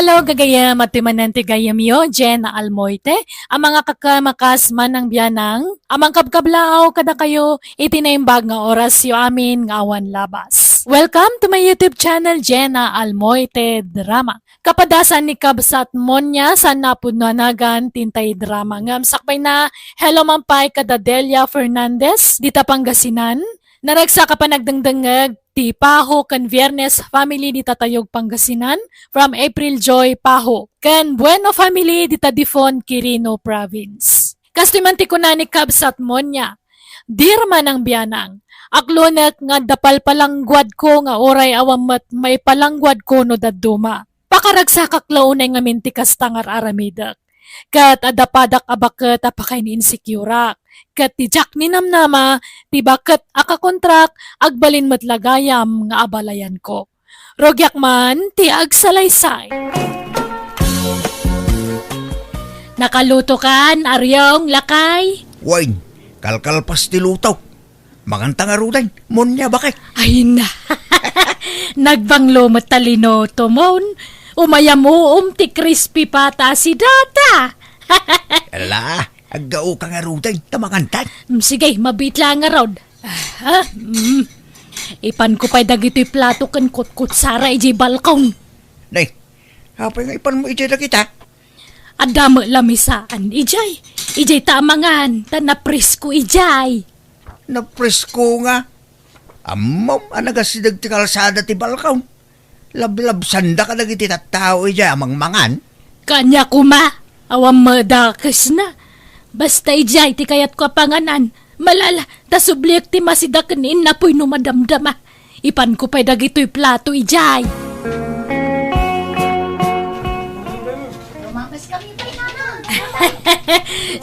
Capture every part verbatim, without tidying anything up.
Adtoy gagayyem, adtoy manen ti gayyemyo, Jenna Almoite, a mangikakamakas Manang Bianang, a mangkabkablaaw kadakayo iti naimbag nga orasyo amin nga awan labas. Welcome to my YouTube channel, Jenna Almoite Drama. Kapadasan ni Kabsat Monia, saan a pudno a nagan ti intay drama. Ngem sakbayna, hello man pay kada Delia Fernandez, dita Pangasinan. Naragsak a panagdengdengngeg ti Paho ken Viernes family dita Tayug, Pangasinan, from April Joy Paho, ken Bueno family dita Difon, Quirino Province. Kastoy man ti kuna ni Kabsat Monia, Dear Manang Bianang, aklonek nga adda palpalangguadko nga uray awan met maipalangguadko no dadduma. Pakaragsakak la unay ngamin ti kasta nga ar-aramidek. Ket adda padak a baket a pakain-insecure-ak. Ket ti diak ninamnama, ti baket a kakontrak, agbalin met la gayam nga abalayanko. Rugiak man ti agsalaysay. Nakalutokan, Ariong, lakay? Wen, kalkalpas ti luto. Manganta ngaruden, Monia, baket. Ay na. Nagbanglo met ta linuto, Mon. Umayam-uom ti crispy pata a sidata. Ala, aggaoka ngaruden, ta mangantan. Mm, sige, mabiit la ngarud. Ah, mm. Ipanko pay dagitoy plato ken kutkutsara idiay balkon. Nay, apay nga ipanmo idiay dagita? Adda met lamisaan idiay. Idiay ta amangan, ta napresko idiay. Napresko nga. Ammom a nagasideg ti kalsada ti balkon. Lablabsanda kadagiti tattao idiay a mangmangan. Kaniak koma, awan madakesna. Basta idiay ti kayatko a panganan. Malala, ta subliek ti masida ken innapoy no madamdama. Ipanko pay dagitoy plato idiay. Lumapas kami pay, Nanang.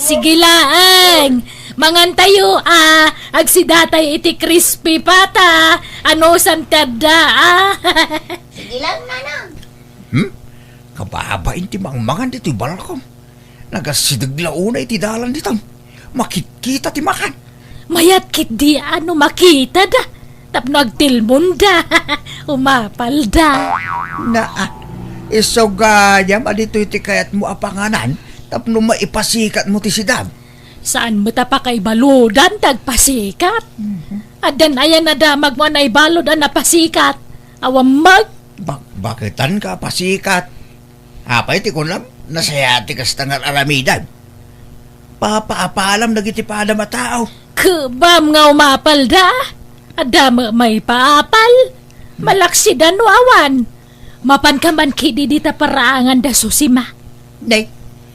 Sige laeng. Mangantayo, a. Agsidatay iti crispy pata. Anusam ti adda, a. Sige lang, Nanang. Hmm? Kababain ti mangmangan ditoy balkon. Nagasideg la unay iti dalan ditan. Makitkita ti makan. Mayat ketdi a no makitada. Tapno agtilmonda. Umapalda. Naa, isu gayam a ditoy ti kayatmo a panganan tapno maipasikatmo ti sidam. Saan met a pakaibaludan ti agpasikat? Mhm. Addan aya nadamagmo a naibalud a napasikat? Awan met. Bak-, baketanka a pasikat. Apay ti kunam, nasayaat ti kasta nga ar-aramidem? Papaapalam dagiti padam a tao. Kebam nga umapalda. Adda met maipaapal. Malaksid a no awan. Mapanka man ketdi dita paraangan da Susima. Nay,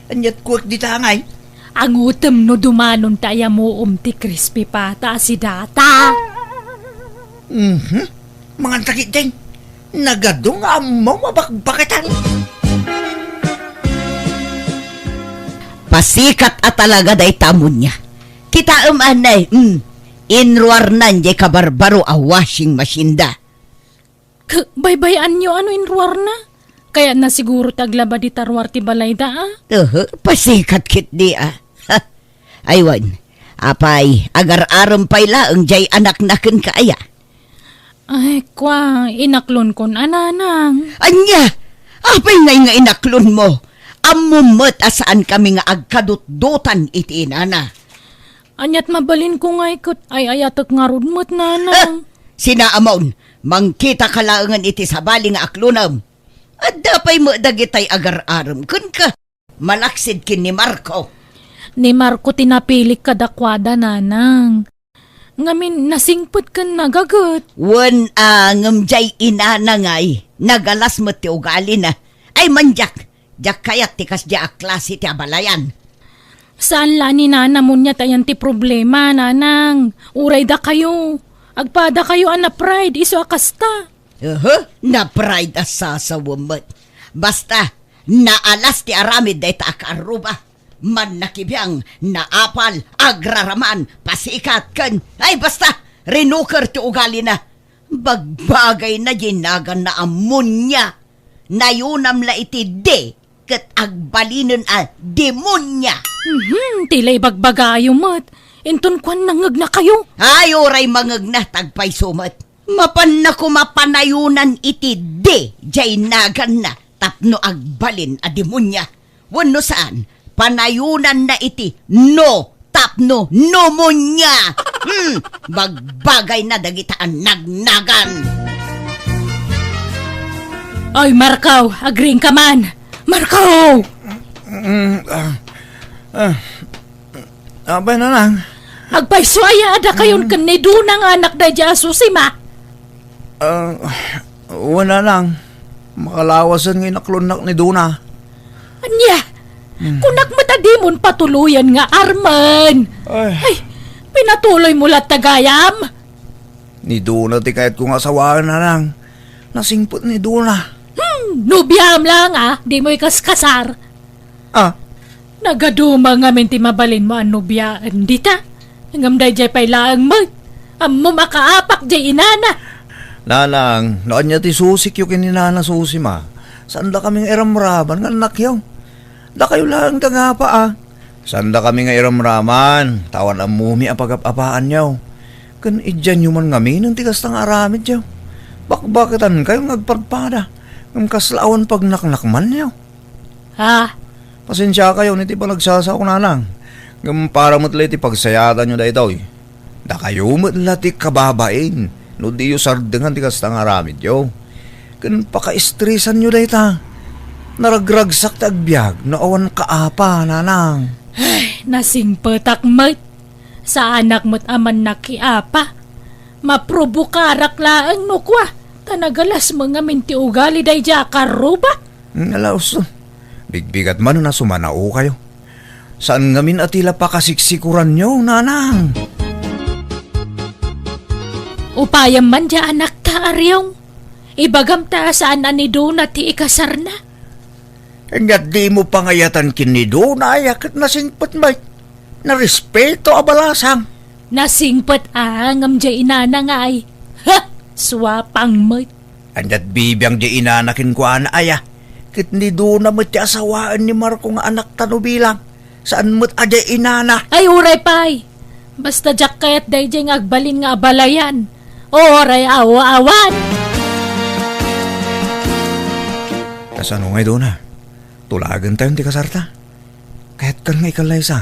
aniat kuek dita ngay? Angutem no dumanon ta ayamuom ti crispy pata a sidata. Mhm. Mangan ta ketdin. Nagadu nga ammom a bakbaketan. Pasikat a talaga dayta a Monia. Kitaem anay, mm, inruarnan jay kabarbaro a washing machine da. K-, baybay-anyo a no inruarna? Kayatna siguro ti aglaba dita ruar ti balayda, a? Uhu, pasikat ketdi, a. Ha. Ay wen, apay, agar-arem pay laeng jay anakna kenka aya? Ay, kua, inaklonkon a, Nanang. Ania? Apay ngay nga inaklonmo? Ammom met a saankami nga agkadutdotan iti inana. Aniat mabalinko ngay ket ay-ayatek ngarud met, Nanang. Ha! Sinaamon, mangkitaka laengen iti sabali nga aklonem. Adda pay met dagitay agar-arem kenka. Malaksid ken ni Marco. Ni Marco ti napilik kadakuada, Nanang. Ngamin, nasingpet ken nagaget. Wen, a, ngem jay inana ngay, nagalas met ti ugalina. Ay, mandiak, diak kayat ti kasdiay a klase ti abalayan. Saan la ni Nana Monia ta ayan ti problema, Nanang. Uray dakayo. Agpadakayo a na-pride, isu a kasta. Uhu, na-pride a sasawem met. Basta, naalas ti aramid dayta a kaarruba. Mannakibiang, naapal, agraraman, pasikat, ken, ay, basta, rinuker ti ugalina. Bagbagayna jay naganna a Monia. Nayonam la iti D, ket agbalinen a demonia. Mhm, ti la ibagbagayo met. Inton kuan nangegnakayo. Ay, uray mangegna, ta agpayso met. Mapanna koma panayonan iti D, jay naganna. tapno agbalin a demonia. Wenno saan, panayonanna iti no tapno pneumonia. Hmm, bagbagayna dagita a nagnagan. Oy, Marco, agriingka man. Marco! Mm, ah, ah, apay, Nanang? Agpayso aya a dakayon ken ni Dona nga anak daydiay a Susima? Ah, wen, Nanang. Makalawasen nga inaklonnak ni Dona. Ania? Hmm. Kunak met a dimon patuloyen nga armen. Ay. Ay, pinatuloymo latta gayam? Ni Dona ti kayatko nga asawaen, Nanang. Nasingpet ni Dona. Hmm, nobiam laeng a, dimo ikaskasar. Ah. Nagaduma ngamin ti mabalinmo a nobiaen dita. Ngem daydiay pay laeng met. Ammom a kaapak diay inana. Nanang, no ania ti susikyo ken ni Nana Susima, saandakami nga iramraman nga annakyo. Dakayo laeng ti agapa a. Saandakami nga iramraman, ta awan ammomi a pagap-apaanyo. Ken idianyo man ngamin ti kasta nga aramidyo. Bakbaketankayo nga agpadpada, ngem kasla awan pagnaknakmanyo. Ha? Pasensiakayon iti panagsasaok, Nanang. Ngem para met la iti pagsayatanyo daytoy, dakayo met la ti kababain no diyo sardengan ti kasta nga aramidyo. Ken pakaestresanyo dayta. Naragragsak ti agbiag no awan kaapa, Nanang. Ay, nasingpetak met. Saanak met a mannakiapa. Maprobokarak laeng no kua, ta nagalasmo ngamin ti ugali daydiay a karruba. Nga laos, bigbigat man a sumanaokayo. Saan ngamin a ti la pakasiksikuranyo, Nanang. Upayam man diay anakta, Ariong. Ibagam ta saan a ni Dona ti ikasarna. Ania dimo pangayatan ken ni Dona aya ket nasingpet met. Narespeto a balasang. Nasingpet a ngem diay inana nga ay. Ha! Suapang met. Ania't bibiang diay inana kenkuana aya? Ket ni Dona met ti asawaen ni Marco nga anakta no bilang. Saan met a diay inana? Ay, uray pay. Basta diak kayat daydiay nga agbalin nga abalayan. Uray aw-awan. Kasano ngay, Dona? Tulagentayon ti kasarta? Kayatkan nga ikallaysa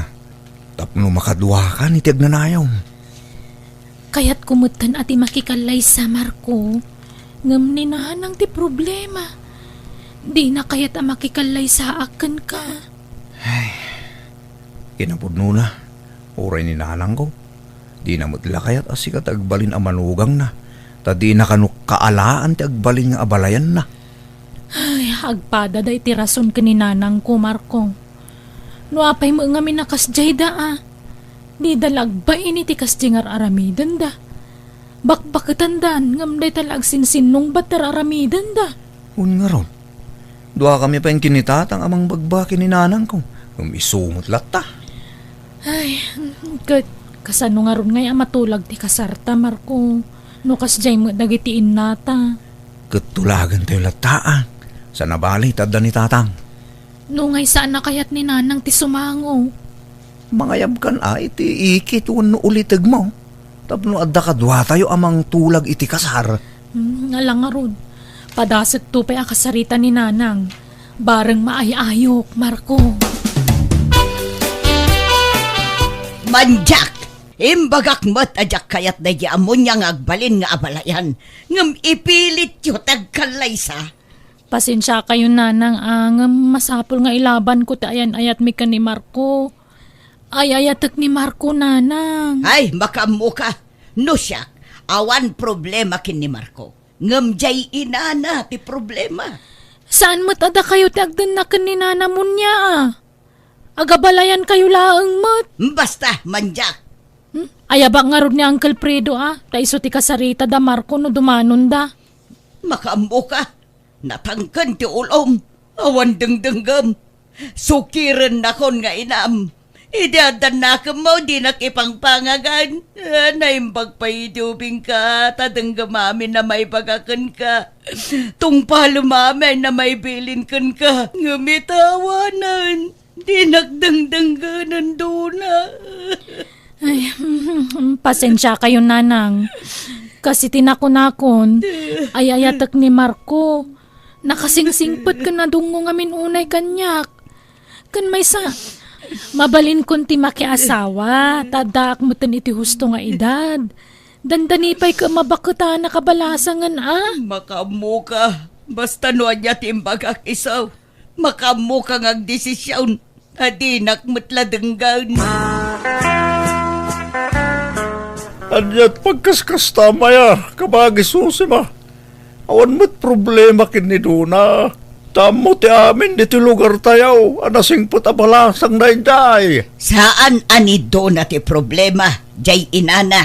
tapno makaduakan iti agnanayon. Kayatko metten a ti makikallaysa, Marco. Ngem ni Nanang ti problema. Dina kayat a makikallaysaak kenka. Ay, kinapudnona, uray ni Nanangko. Dina met la kayat a sika ti agbalin a manugangna, ta dina kano kaalaan ti agbalin nga abalayanna. Ay, agpada dayta ti rason ken ni Nanangko, Marco. No apay met ngamin a kasdiay da a, dida la agbain iti kasdiay nga ar-aramidenda. Bakbaketandan, ngem dayta la agsinsinnungbat ti ar-aramidenda. Wen ngarud, duakami pay ken ni Tatang a mangbagbaga ken ni Nanangko, ngem isu met latta. Ay, ket kasano ngarud ngay a matulag ti kasarta, Marco, no kasdiay met dagiti innata? Ket tulagentayo latta a. Sana bali, ta adda ni Tatang. No ngay saan a kayat ni Nanang ti sumango? Mangayabkan a iti ikit wenno ulitegmo tapno adda kaduatayo a mangtulag iti kasar. Hmm, ala ngarud. Padasekto pay a kasarita ni Nanang. Bareng maay-ayok, Marco. Mandiak! Imbagak met a diak kayat daydi a munia nga agbalin nga abalayan, ngem ipilityo ti agkallaysa. Pasensiakayon, Nanang, a, ngem masapul nga ilabanko ti ayan-ayatmi ken ni Marco. Ay-ayatek ni Marco, Nanang. Ay, makaammoka. No siak, awan problema ken ni Marco. Ngem diay inana ti problema. Saan met a dakayo ti agdenna ken ni Nana munia a? Agabalayankayo laeng met. Basta, mandiak. Hmm? Ayabak ngarud ni Uncle Fredo a, ta isu ti kasarita da Marco no dumanonda. Makaammoka. Natangken ti ulom. Awan dengdenggem. Sukirennakon nga inam. Idi adda nakemmo, dinak ipangpangagan. Ah, naimbag pay idi ubingka, ta denggem amin a maibaga kenka. Tungpalem amin a maibilin kenka. Ngem ita awanen. Dinak dengdenggen, Dona. Ay, pasensiakayon, Nanang. Kas iti nakunakon, ay-ayatek ni Marco. Nakasingsingpet ken nadungngo ngamin unay kaniak. Ken maysa, mabalinkon ti makiasawa, ta addaak metten iti husto nga edad. Dandani pay ket mabaketana kabalasangen a. Makaammoka, basta no ania ti imbagak isu. Makaammoka nga agdesisyon. A dinak met la denggen. Ania ti pagkaskastam aya, kabagi Susima? Awan met problema ken ni Dona. Ta ammo ti amin ditoy lugartayo a nasingpet a balasang daydiay. Saan a ni Dona ti problema, diay inana.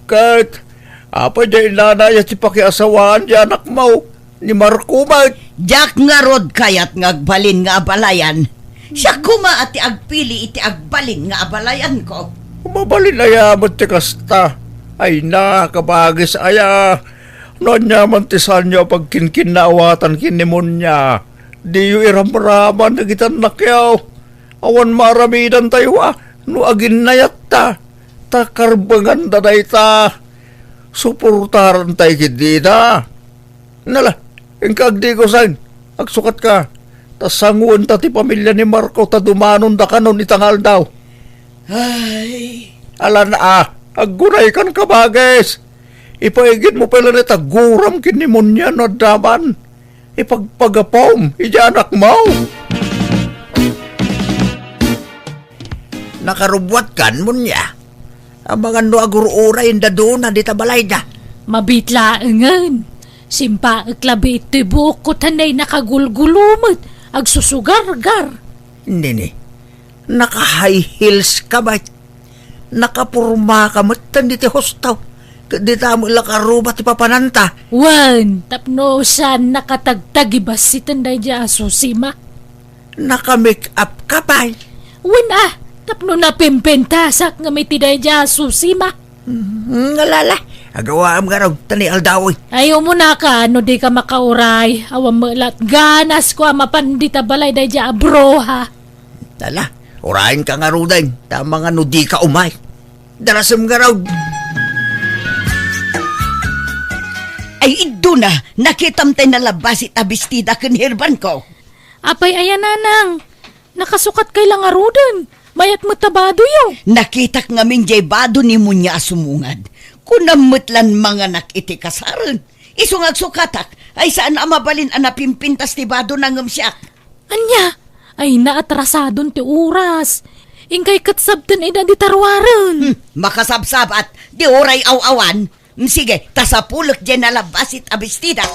Ket, apay diay inana aya ti pakiasawaan diay anakmo? Ni Marco met. Diak ngarud kayat nga agbalin nga abalayan. Siak koma a ti agpili iti agbalin nga abalayanko. Mabalin aya met ti kasta? Ay na, kabagis aya. No ania man ti saanyo a pagkinkinnaawatan ken ni Munia, diyo iramraman dagiti annakyo. Awan maaramidantayo a no aginnayatta. Ta karbenganda dayta. Suportarantay ketdi ita. Nala, inka agdigosen. Agsukatka. Ta sangoenta ti pamilia ni Marco ta dumanonda kanon ita nga aldaw. Ay. Alan a, aggunaykan, kabagis. Ipaigidmo pay laeng ta aguram ken ni Munia no adda man. Ipagpagapom idiay anakmo. Nakarubbuatkan, Munia. Amangan no agur-uray inda Dona dita balayda. Mabiit laengen. Simpaek labi itoy buokko ta nay nakagulgulo met, agsusugargar. Nini, naka-high heels ka met. Nakaporma ka metten diti husto. Ket dita met la karuba ti papananta. Wen, tapno saan nakatagtag ibassiten daydiay a Susima. Naka-make up ka pay. Wen a, tapno napimpintasak ngem iti daydiay a Susima. Hmm, ngalala. Agawaam ngarud, ta ni aldaw. Ay, umunaka, no dika makauray. Awan met la ti ganasko a mapan dita balay daydiay a bruha. Ala, urayenka ngaruden, ta amangan no dika umay. Darasem ngarud. Ay, Dona, nakitam tay nalabbasit a bestida ken herbanko. Apay aya, nanang? Nakasukatkay la ngaruden. Mayat met ta badoyo. Nakitak ngamin diay bado ni Munia a sumungad. Kunam met lan manganak iti kasaren. Isu nga agsukatak, ay saan a mabalin a napimpintas ti badona ngem siak. Ania? Ay, naatrasadon ti oras. Inkay ket sabten ida dita ruaren. Hmm, makasabsabat, di uray aw-awan. Hmm, sige, ta sapulek diay nalabbasit a bestida.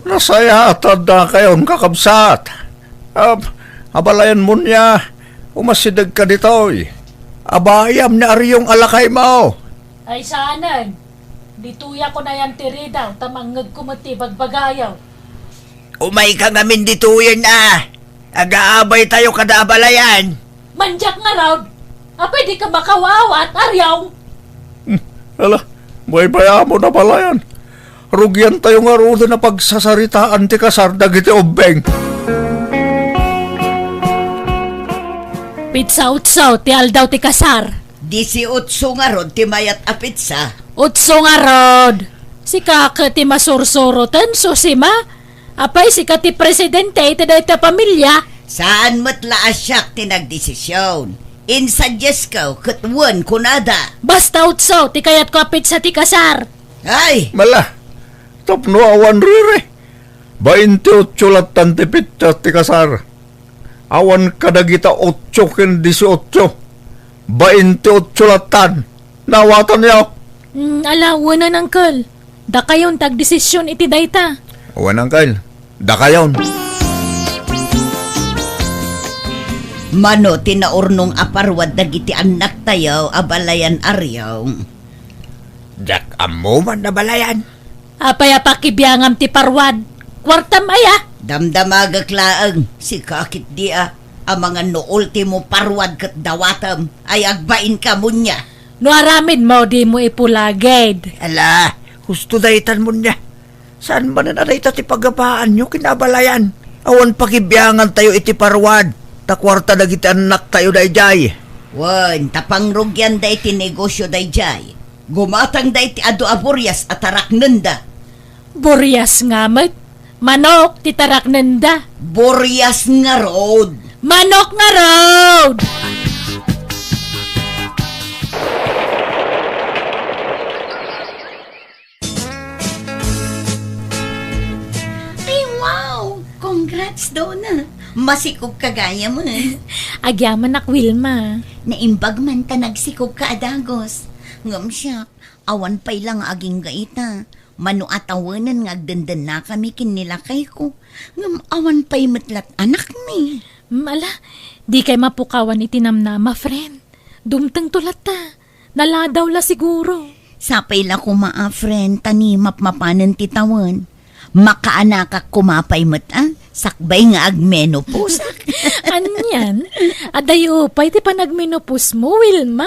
Nasayaat ta addakayon, kakabsat. Ab-, abalayan Munia, umasidegka ditoy. Abayam ni Ariong a lakaymo. Ay, saanen. Ditoyak unayan ti ridaw, ta mangngegko met ti ibagbagayo. Umayka ngamin ditoyen a. Agaabaytayo kada abalayan. Mandiak ngarud. Apay dika makawawaat, Ariong? Hmm, ala, baybayamon, abalayan. Rugiantayo ngaruden a pagsasaritaan ti kasar dagiti ubbing. Petsa otso ti aldaw ti kasar. Disiotso ngarud ti mayat a petsa. Otso ngarud. Sika ket ti masursuroten, Susima. Apay, sika ti presidente iti dayta pamilia? Saan met la a siak ti nagdesision. Insuggesto ket wen kunada. Basta otso ti kayatko a petsa ti kasar. Ay! Mala, tapno awan riri. Baintiotso lattan ti petsa ti kasar. Awan kadagita otso ken disiotso. Baintiotso lattan. Naawatanyo? Mm, ala, wen, uncle. Dakayon ti agdesision iti dayta. Wen, uncle. Dakayon. Mano ti naurnong a parwad dagiti annaktayo, abalayan Ariong? Diak ammo man, abalayan. Apay a pakibiangam ti parwad? Kuartam aya? Damdamagek laeng, sika ketdi a, amangan no ultimo parwad ket dawatem, ay agbainka, Munia. No aramidmo, dimo ipulagid. Ala, husto daytan, Munia. Saan manen a dayta ti pagabaanyo ken abalayan? Awan pakibiangantayo iti parwad, ta kuarta dagiti annaktayo daydiay. Wen, ta pangrugianda iti negosio daydiay. Gumatangda iti adu a burias a taraknenda. Burias nga met. Manok ti taraknenda. Burias ngarud. Manok ngarud! Ay, wow! Congrats, Dona! Masikog ka gayam, eh. Agyamanak, Wilma. Naimbag man ta nagsikog ka a dagus. Ngem siak, awan pay la nga agingga ita. Mano a tawenen nga agdendennakami ken ni lakayko. Ngem awan pay met lat anakmi. Mm, ala, dikay mapukawan iti namnama, friend. Dumtengto latta. Naladaw la siguro. Sapay la koma a, friend, ta ni mapmapanen ti tawen. Makaanakak koma pay met a, sakbay nga agmenopause. Anian? Adayo pay ti panagmenopause mo, Wilma.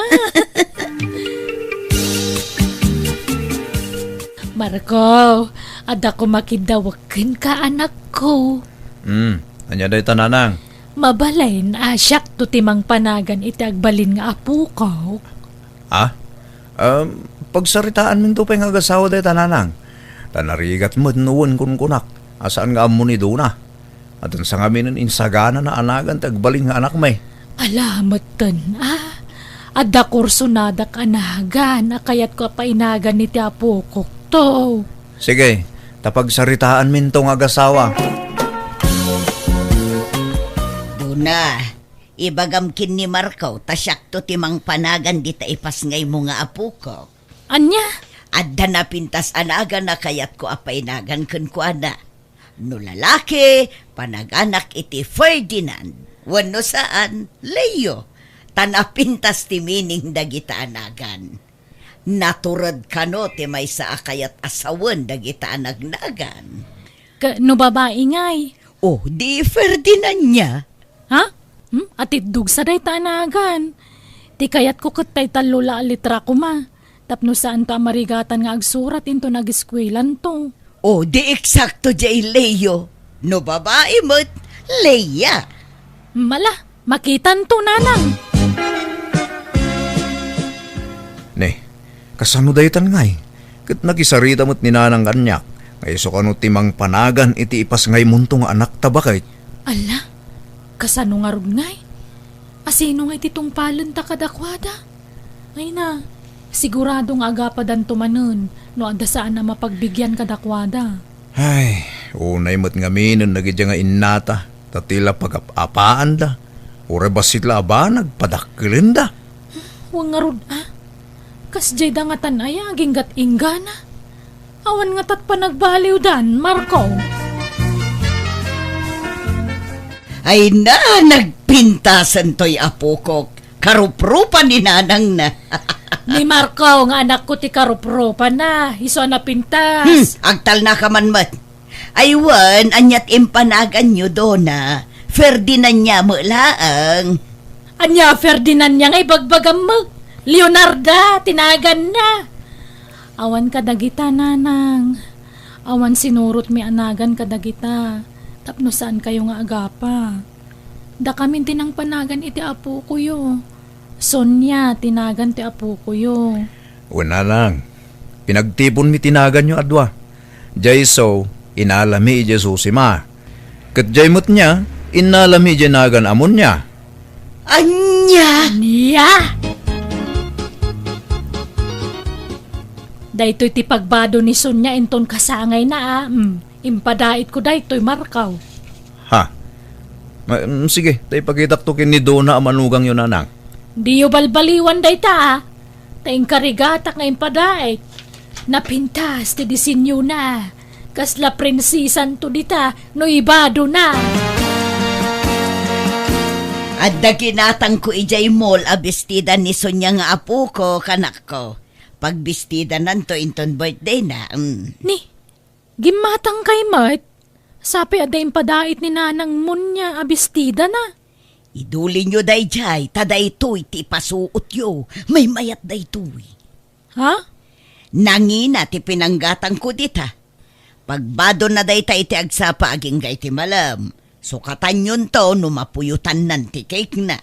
Marco, adda koma kiddawek kenka, anakko. Hmm, ania dayta, nanang? Mabalin a siakto ti mangpanagan iti agbalin nga apokok. Ah? Um, pagsaritaanminto pay nga agasawa dayta, nanang. Ta narigat met no wen kunkunak a saan nga ammo ni Dona. Addan sangaminen insaganana a nagan ti agbalin nga anakmi. Ala, metten, a. Adda kursonadak a nagan a kayatko a painagan iti apokokto. Sige, ta pagsaritaanminto nga agasawa. Dona, ibagam ken ni Marco ta siakto ti mangpanagan dita ipasngaymo nga apokok. Ania? Adda napintas a nagan a kayatko a painagan kenkuana. No lalaki, panaganak iti Ferdinand. Wenno saan, Leo. Ta napintas ti meaning dagita a nagan. Natured kano ti maysa a kayat a sawen dagita a nagnagan. Ka-, no babai ngay? O, di Ferdinand nia. Ha? Hmm? Atiddog sa dayta a nagan. Ti kayatko ket tay tallo la a litra koma. Tapno saanto a marigatan nga agsurat inton ageskuelanto. O, di eksakto diay Leo. No babai met, Leia. Mala, makitanto, nanang. Ne, kasano daytan ngay? Ket nakisarita met ni nanang kaniak, nga isu kano ti mangpanagan iti ipasngaymonto nga anakta baket. Ala, kasano ngarud ngay? Asino ngay ti tungpalenta kadakuada? Ay na, sigurado nga agapadanto manen no adda saan a mapagbigyan kadakuada. Ay, unay met ngaminen dagiti nga innata, ta ti la pagap-apaanda, uray bassit la a banag, padakkelenda. Wen ngarud a, kasdiay da ngatan aya aginggat-inggana? Awan ngatat panagbaliwdan, Marco. Ay na, nagpintasen toy apokok. Karuprupa ni nanangna. Ni Marco nga anakko ti karuprupana, isu a napintas. Hmm, agtalna ka man met. Ay wen, ania ti impanaganyo, Dona? Ferdinand nia met laeng. Ania Ferdinand nia nga ibagbagam met? Leonarda ti naganna. Awan kadagita, nanang. Awan sinurotmi a nagan kadagita tapno saankayo nga agapa. Dakamin ti nangpanagan iti apokoyo. Sonia ti nagan ti apokoyo. Wen, nanang, pinagtiponmi ti naganyo a dua. Diay isu, inalami idiay Susima. Ket diay met nia, innalami idiay nagan a Monia. Ania? Nia? Daytoy ti pagbado ni Sonia inton kasangayna a. Hmm, impadaitko daytoy, Marco. Ha? Ma-, mm, sige, ta ipakitakto ken ni Dona a manugangyo, nanang. Diyo balbaliwan dayta, a. Ta inkarigatak nga impadait. Napintas ti disenyona. Kasla prinsesanto dita no ibadona. Adda ginatangko idiay mall a bestida ni Sonia nga apoko, kanakko. Pagbistidananto inton birthdayna, mm. Ni, gimmatangkay met? Sapay adda impadait ni Nanang Monia a bestidana. Idulinyo daydiay, ta daytoy ti ipasuotyo. Maymayat daytoy. Ha? Nangina ti pinanggatangko dita. Pagbadonna dayta iti agsapa agingga iti malem. Sukatanyonto no mapuyotannan ti cake-na.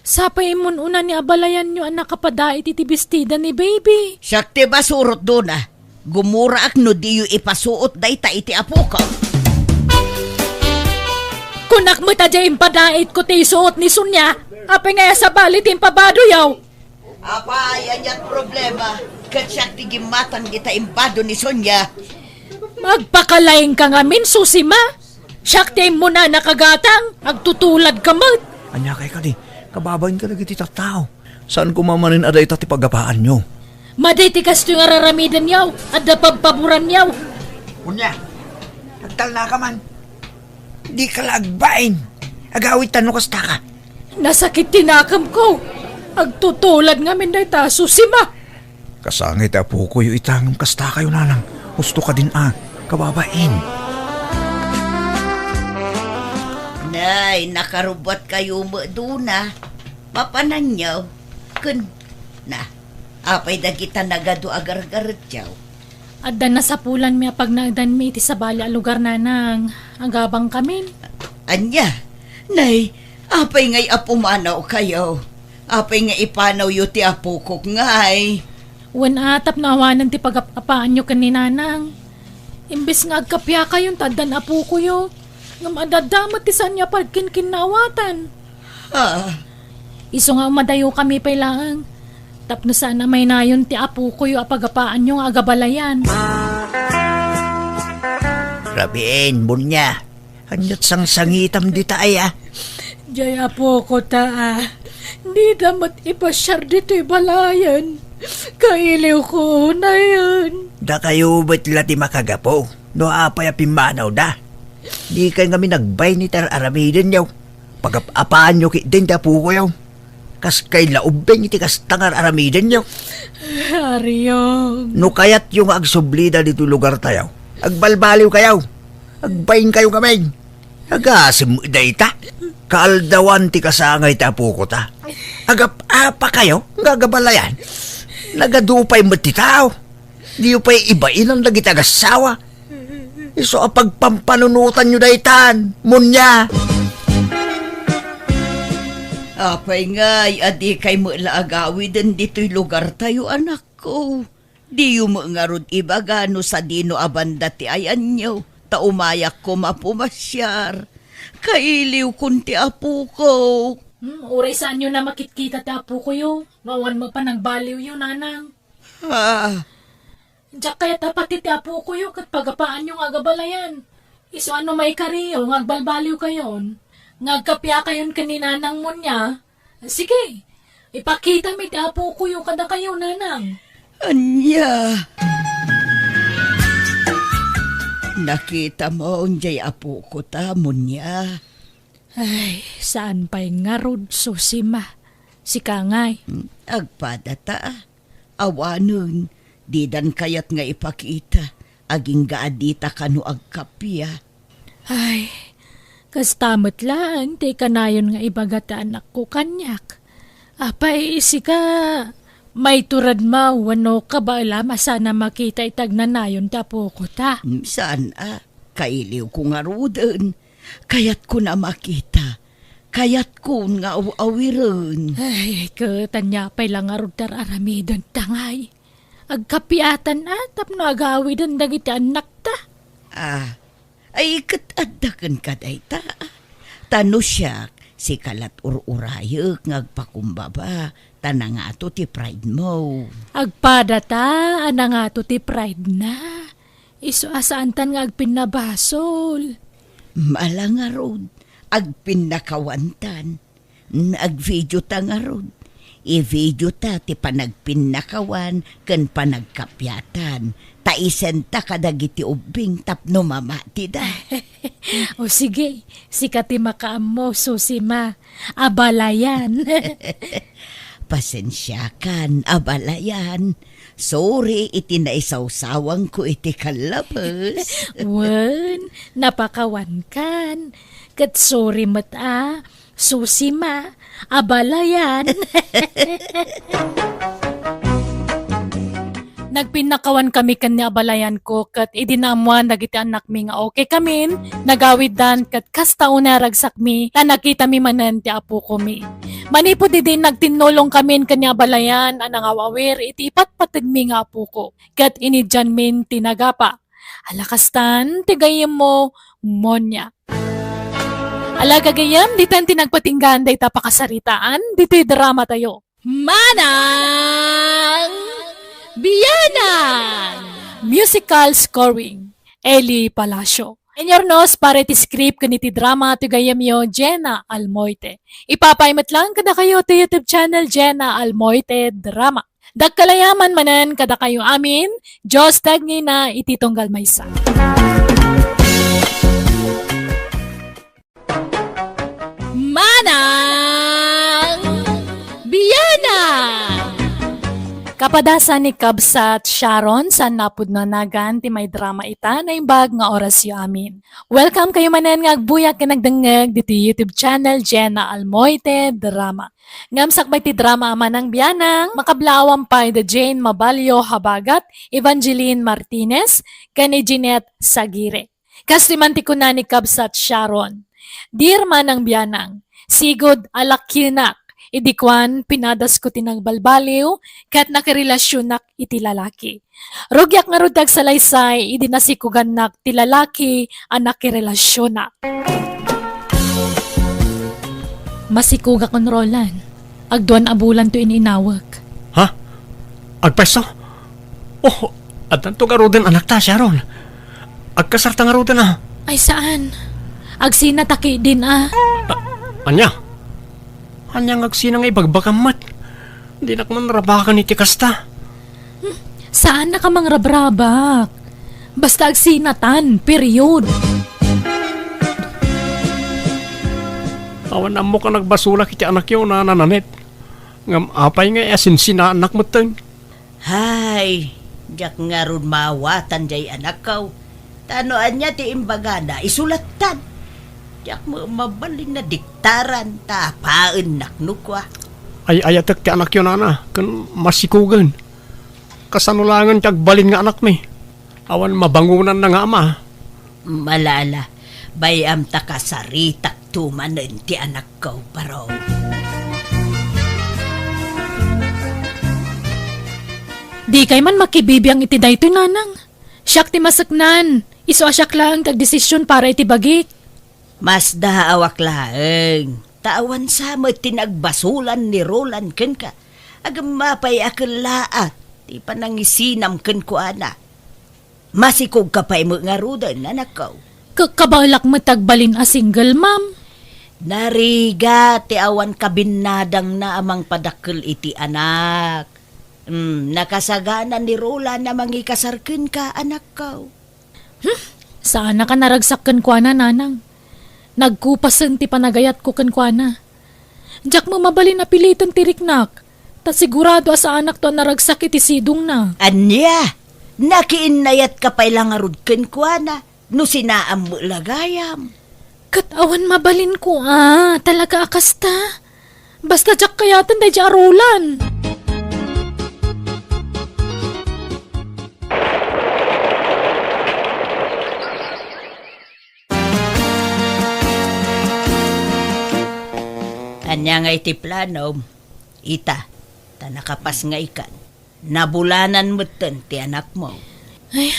Sapay immun-una ni abalayanyo a nakapadait iti bestida ni baby. Siak ti basurot, Dona. Gumuraak no diyo ipasuot dayta iti apoko. Kunak met a diay impadaitko ti isuot ni Sonia. Apay nga sabali ti impabadoyo? Apay, aniat problema? Ket siak ti gimmatang dita imbado ni Sonia. Magpakalaingka ngamin, Susima. Siak ti immunana kagatang, agtutuladka met. Ania kay kadi, kababain ka dagiti tattao. Saan koma manen a dayta ti pagapaanyo? Madi ti kastoy nga raramidenyo, adda pabpaboranyo. Unya, agtalnaka man. Dika la agbain. Agawidtan no kastaka. Nasakit ti nakemko. Agtutulad ngamin dayta, Susima. Kasangay ti apokoyo ita ngem kastakayo, nanang. Husto kadin a, kababain. Nay, nakarubbuatkayo met duna. Papananyo. Ken, na, apay dagita nagadu a gargaretyo? Adda nasapulanmi a pagnaedanmi iti sabali a lugar, nanang. Agabangkamin. Ania? Nay, apay ngay a pumanawkayo? Apay nga ipanawyo ti apokok ngay? Wen a, tapno awanen ti pagap-apaanyo ken ni nanang. Imbes nga agkapiakayon ta addan apokoyo, ngem adda met ti saanyo a pagkinkinnaawatan. Ah. Isu nga umadayokami pay laeng, tapno saan a maynayon ti apokoyo a pagapaanyo nga agabalayan. Rabiin, Munya. Aniat sangsangitam dita aya? Jay apoko ta, a. Dida met ipasiar ditoy balayan. Kailiwko unayen. Dakayo met la ti makagapu no apay a pimmanawda. Dikay ngamin agbay iti ar-aramidenyo. Pagap-apaanyo ketdin ti apokoyo. Kaskay la ubbing iti kasta nga ar-aramidenyo. Ariom. No kayatyo nga agsublida ditoy lugartayo, agbalbaliwkayo. Agbainkayo ngamin. Agasem dayta. Kaaldawan ti kasangay ti apoko ta. Agap-apakayo nga agabalayan. Nagadu pay met ti tao. Diyo pay ibainan dagiti agassawa. Isu a pagpampanunotanyo daytan, Munya. Apay ngay a dikay met la agawiden ditoy lugartayo, anakko? Diyo met ngarud ibaga no sadino a banda ti ayanyo, ta umayak koma pumasiar. Kailiwkon ti apoko. Hmm, uray saanyo na makitkita ti apokoyo, no awan met panagbaliwyo, nanang. Ah. Diak kayat a pati ti apokoyo ket pagapaanyo nga agabalayan. Isu a no maikariyo nga agbalbaliwkayon, nga agkapiakayon ken ni Nanang Munya, sige, ipakitami ti apokoyo kadakayo, Nanang. Ania? Nakitam jay apoko ta, Munya? Ay, saan pay ngarud, Susima. Sika ngay. Hmm, agpada ta. Awanen, didan kayat nga ipakita, agingga a dita kano agkappia. Ay, kasta met laeng ti kanayon nga ibaga ti anakko kaniak. Apay, sika, maiturad mo wenno kabaelam a saan a makita iti agnanayon ti apoko ta? Mm, saan a, kailiwko ngaruden. Kayatkon a makita. Kayatkon nga aw-awiren. Ay, ket ania pay la ngarud ti ar-aramiden ta ngay? Agkapiatan a tapno agawiden dagiti annakta. Ah, ay, ket adda kenka dayta. Ta no siak, sika lat ur-urayek nga agpakumbaba, ta nangato ti pride mo. Agpada ta a nangato ti pride na. Isu a saantan nga agpinnabasol. Mala ngarud, agpinnakawantan. Agvideo ta ngarud. I-video ta ti panagpinnakawan ken panagkapiatan. Ta isenta kadagiti ubbing tapno mamatida. O sige, sika ti makaammo, Susima. Abalayan. Pasensiakan, abalayan. Sorry iti naisawsawanko iti kallabes. Wen, napakawankan. Ket sorry met a, Susima, abalayan. Nagpinnakawan kami ken ni abalayanko, ket idi naammoan dagiti annakmi nga okay kamin, nagawiddan ket kasta unay a ragsakmi ta nakitami manen ti apokomi. Manipud idi nagtinnulongkamin ken ni abalayan a nangaw-awir iti ipatpategmi nga apoko, ket inidianmin ti nagapa. Ala kastan ti gayyemmo, Monia. Ala gagayyem, ditan ti nagpatinggaan dayta pakasaritaan, ditoy dramatayo. Manang Bianang! Musical scoring, Eli Palacio. Inyurnos para iti script ken iti drama ti gayyemyo, Jenna Almoite. Ipapay met lang kadakayo ti YouTube channel, Jenna Almoite Drama. Dakkel a yaman manen kadakayo amin, Dios ti agngina iti tunggal maysa. Manang Bianang! Kapadasan ni Kabsat Sharon, saan napudno a nagan ti maidrama ita, naimbag nga orasyo amin. Welcome kayo manen nga agbuyak ken agdengngeg ditoy YouTube channel, Jenna Almoite Drama. Ngem sakbay ti drama a Manang Bianang, makablaawan pay da Jane Mabalio Habagat, Evangeline Martinez, ken ni Jeanette Sagire. Kastoy man ti kuna ni Kabsat Sharon, "Dear Manang Bianang, sigud a lakyenak, idi kuan, pinadasko ti nagbalbaliw ket nakirelasionak iti lalaki. Rugiak ngarud ti agsalaysay idi nasikugannak ti lalaki a nakirelasionak." Masikugak on, Roland. Agduan a bulan to ininawek. Ha? Agpwesto? Oh, addanto ngaruden anakta, Sharon. Agkasarta ngaruden a. Ay, saan. Agsina ta ketdin a. A-, ania? Ania nga agsina nga ibagbagam met? Dinak man rabaken iti kasta. Hmm, saan a ka mangrabrabak. Basta agsinatan, period. Awan ammok a nagbasolak iti anakyo, Nana Nanette. Ngem apay nga asinsinaannak metten? Hay, diak ngarud maawatan jay anakko. Ta no ania ti imbagana, isulattan. Diak met mabalin a diktaran, ta apaennak no kua. Ay-ayatek ti anakyo, Nana, ken masikugen. Kasano laengen ti agbalin nga anakmi? Awan mabangonanna nga ama. Ala, ala, bay-am ta kasaritakto manen ti anakko, Paro. Dikay man makibibiang iti daytoy, Nanang. Siak ti maseknan. Isu a siak laeng ti agdesisyon para iti bagik. Masdaawak laeng, ta awan sa met ti nagbasolan ni Roland kenka. Agem apay a kellaat ti panangisinam kenkuana. Masikogka pay met ngaruden, anakko. Ka-, kabaelak met agbalin a single mom. Narigat ti awan kabinnadangna a mangpadakkel iti anak. Hmm, nakasagana ni Roland a mangikasar kenka, anakko. Hmm, saannak a naragsak kenkuana, Nanang. Nagkupasen ti panagayatko kenkuana. Diak met mabalin a piliten ti riknak, ta sigurado a saannakto a naragsak iti sidongna. Ania? Nakiinnayatka pay la ngarud kenkuana, no sinaam met la gayam. Ket awan mabalinko a, talaga a kasta. Basta diak kayaten daydiay a Roland. Ania ngay ti planom? Ita, ta nakapasngaykan. Nabulanan metten ti anakmo. Ay,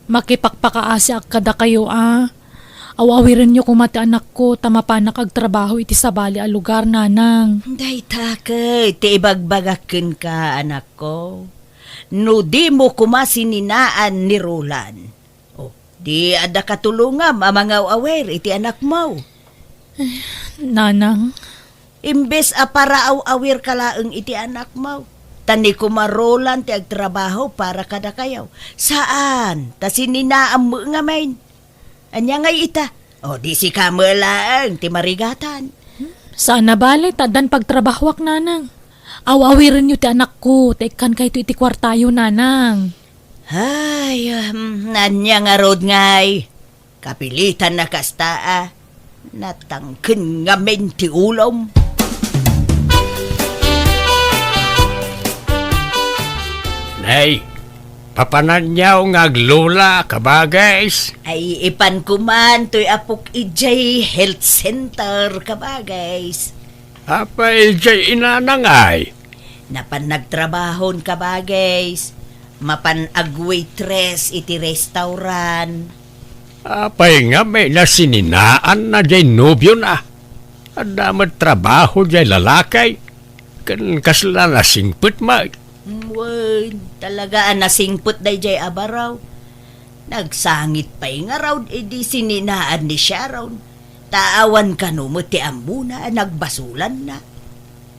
makipakpakaasiak kadakayo a. Aw-awirenyo koma ti anakko ta mapanak agtrabaho iti sabali a lugar, Nanang. Dayta ket ti ibagbagak kenka, anakko. No dimo koma sininaan ni Roland, o, di adda katulongam a mangaw-awir iti anakmo. Nanang. Imbes a paraaw-awirka laeng iti anakmo, ta ni koma Roland ti agtrabaho para kadakayo. Saan, ta sininaam met ngamin. Ania ngay ita? O, di sika met laeng ti marigatan. Saan a bale, ta addan pagtrabahoak, Nanang. Aw-awirenyo ti anakko, ta ikkankayto iti kuartayo, Nanang. Ay, um, ania ngarud ngay? Kapilitan a kasta a natangken ngamin ti ulom. Nay, papananyaw nga aglola, kabagis. Ay, ipan koman toy apok idiay health center, kabagis. Apay, jay inana ngay? Napan nagtrabahon, kabagays. Mapan agwaitress iti restaurant. Apay nga may nasininaanna jay nobiona? Adda met trabaho jay lalaki. Ken kasla nasingpet met. Wen, talaga a nasingpet dayjay a baro. Nagsangit pay ngarud idi sininaan ni Sharon. Ta awan kano met ti ammona a nagbasolanna.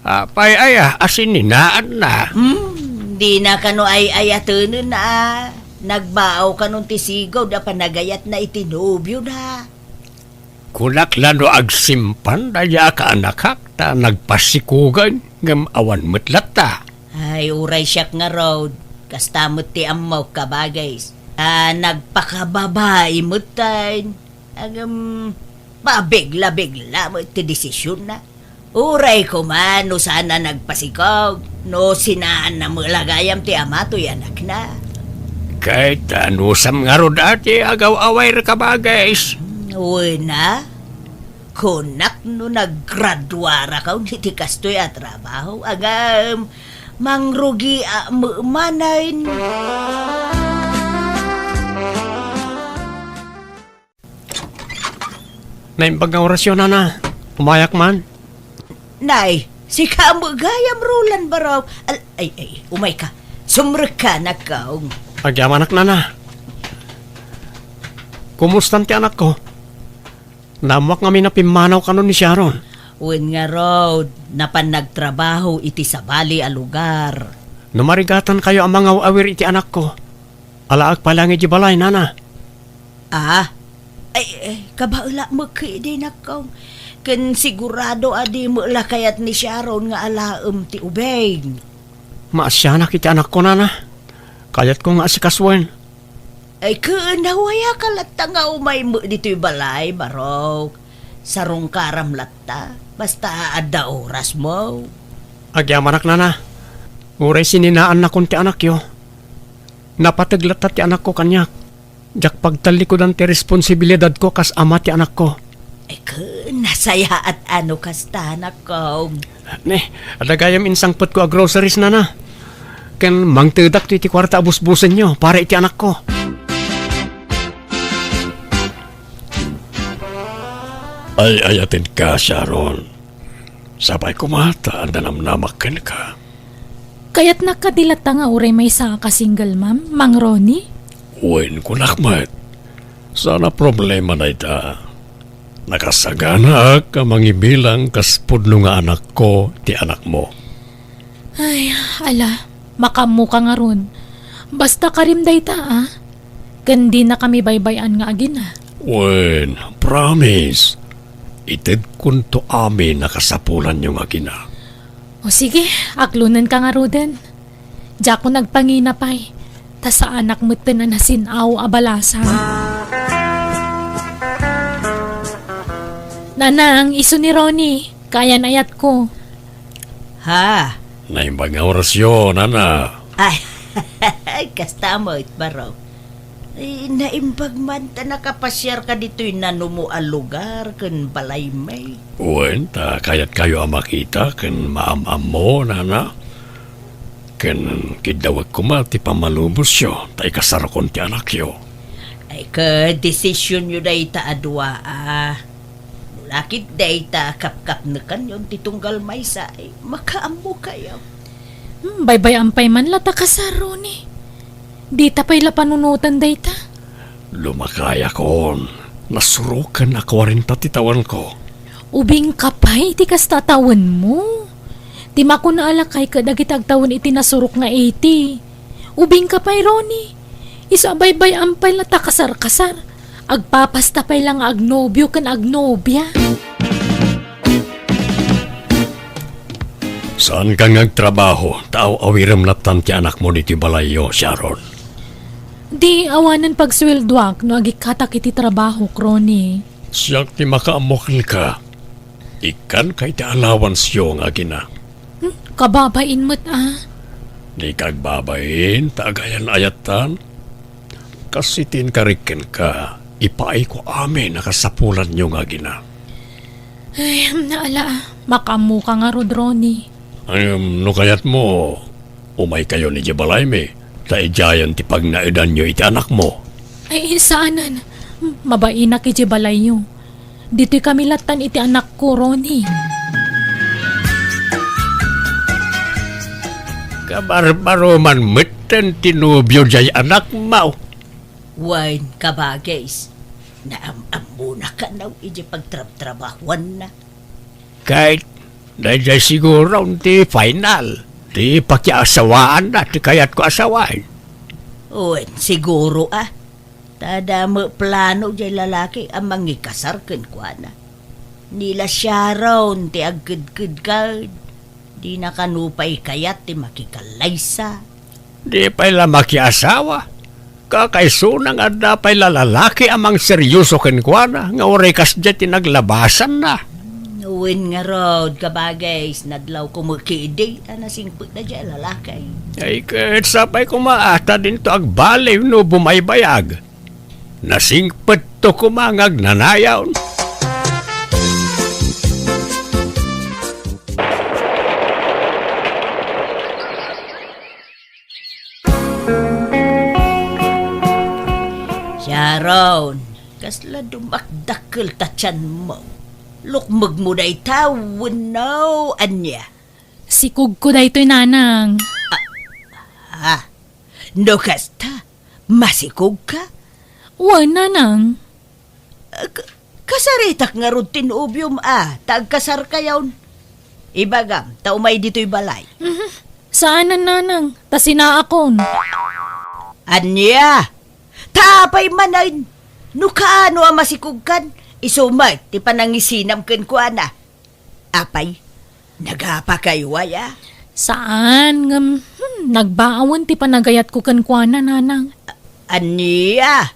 Apay aya a sininaanna? Hmm, dina kano ay-ayatenen a nagbaaw kanon ti sigud a panagayatna iti nobiona. Kunak la no agsimpan dayta a kaanakak ta nagpasikugen ngem awan met latta. Ay, uray siak ngarud, kasta met ti ammok, kabagays. A nagpakababai metten. Ngem, pabigla-bigla met ti desisionna. Uray koma no saan a nagpasikog, no sinaanna met la gayam ti ama toy anakna. Ket anusam ngarud a ti agaw-awayra, kabagays? Wen a, kunak no naggraduarakon iti kastoy a trabaho, ngem mangrugiak met manen. Naimbag nga orasyo, nana. Umayak man. Nay, sika met gayam, Roland, baro. Al-, ay, ay, umayka. Sumrekka, anak ko. Agyamanak, nana. Kumustan ti anakko? Naammoak ngamin a pimmanaw kanon ni Sharon. Wen ngarud, napan nagtrabaho iti sabali a lugar. No marigatankayo a mangaw-awir iti anakko, alaek pay laeng idiay balay, nana. Ah? Ay, ay, kabaelak met ketdi, anak ko. Ken sigurado a di met la kayat ni Sharon nga alaem ti ubing. Maasianak iti anakko, nana. Kayatko nga asikasuen. Ay, ken nawayaka latta nga umay met ditoy balay, baro. Sarungkaram latta, basta adda orasmo. Agyamanak, nana. Uray sininaannakon ti anakyo. Napateg latta ti anakko kaniak. Diak pagtallikudan ti responsibilidadko kas ama ti anakko. Ay, ken nasayaat a no kasta, anak ko. Ne, adda gayam insangpetko a groceries, nana. Ken mangtedak to iti kuarta a busbusenyo para iti anakko. Ay-ayatenka, Sharon. Sapay koma ta adda namnamak kenka. Kayatnak kadi latta nga uray maysaak a single mom, Mang Ronnie? Wen, kunak met. Saan a problema dayta. Nakasaganaak a mangibilang kas pudno nga anakko ti anakmo. Ay, ala, makaammoka ngarud. Basta karim dayta, a. Ken dinakami baybay-an nga agina. Wen, promise. Itedkonto amin a kasapulanyo nga agina. O sige, aklonenka ngaruden. Diakon agpangina pay, ta saanak metten a nasin-aw a balasang. Nanang, isu ni Ronnie, kayan-ayatko. Ha? Naimbag nga orasyo, nana. Ay, kasta met, baro. Ay, naimbag man ta nakapasiarka ditoy nanumo a lugar ken balaymi. Wen, ta kayatkayo a makita ken maam-ammo, nana. Ken kiddawek koma ti pammalubosyo ta ikasarokon ti anakyo. Ay, ket desisyonyo dayta a dua, a. No la ket dayta a kapkapnekanyon ti tunggal maysa, ay, makaammokayo. Hmm, baybay-an pay man la ta kasar, Ronnie. Dita pay la panunoten dayta. Lumakayakon. Nasuroken a kuarenta ti tawenko. Ubingka pay ti kasta a tawenmo. Ti makuna a lakay ket dagiti agtawen iti nasurok nga eighty. Ubingka pay, Ronnie. Isu a baybay-an pay la ta kasar-kasar. Agpapasta pay la nga agnobio ken agnobia. Saanka nga agtrabaho, ta aw-awirem lattan ti anakmo ditoy balayyo, Sharon. Di awanen pagsueldoak no agikkatak iti trabahok, Ronnie. Siak ti makaammo kenka. Ikkanka iti allowanceyo nga agina. Hmm, kababain met, a. Dika agbabain, ta agayan-ayattan. Kas iti inkarik kenka, ipaayko amin a kasapulanyo nga agina. Ay, ala, makaammoka ngarud, Ronnie. Ay, um, no kayatmo, umaykayon idiay balaymi, ta idiayen ti pagnaedanyo iti anakmo. Ay, saanen. Mabainak idiay balayyo. Ditoy kami lattan iti anakko, Ronnie. Kabarbaro man metten ti nobio diay anakmo. Wen, kabagis, naam-ammona kano idiay pagtrabtrabahoanna. Ket daydiay siguro ti final ti pakiasawaanna ti kayatko a sawen. Wen, siguro a. Ta adda met plano diay lalaki a mangikasar kenkuana. Ni la Sharon ti agkedked ket dina kano pay kayat ti makikallaysa. Di pay la makiasawa. Kakaisuna nga adda pay la lalaki a mangseryoso kenkuana nga uray kasdiay ti naglabasanna. Wen ngarud, kabagis, nadlawko met ketdi a nasingpet daydiay a lalaki. Ay, ket sapay koma a ta dinto agbaliw no bumaybayag. Nasingpetto koma nga agnanayon. Sharon, kasla dumakdakkel ta tianmo. Lukmegmo dayta wenno ania? Sikogko daytoy, nanang. Ah, ah. No kasta, masikogka? Wen, nanang. K-, kasaritak ngarud ti nobiom a ta agkasarkayon. Ibagam ta umay ditoy balay. Mhm. Saanen, nanang, ta sinaakon. Ania? Ta apay manen? No kaano a masikogkan, isu met ti panangisinam kenkuana. Apay, nagapakayo aya? Saan, ngem, hmm, nagbaawen ti panagayatko kenkuana, nanang. Ania?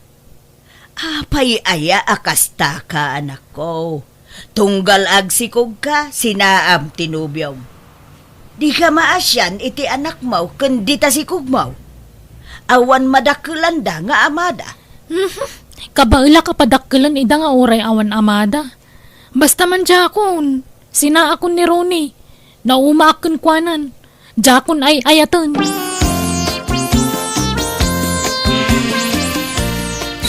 Apay aya a kastaka, anakko? Tunggal agsikogka, sinaam ti nobiom. Dika maasian iti anakmo ken dita sikogmo. Awan madakkelanda nga amada. Mhm. Kabaelak a padakkelen ida nga uray awan amada. Basta man diakon, sinaakon ni Ronnie. Naumaak kenkuanan. Diakon ay-ayaten.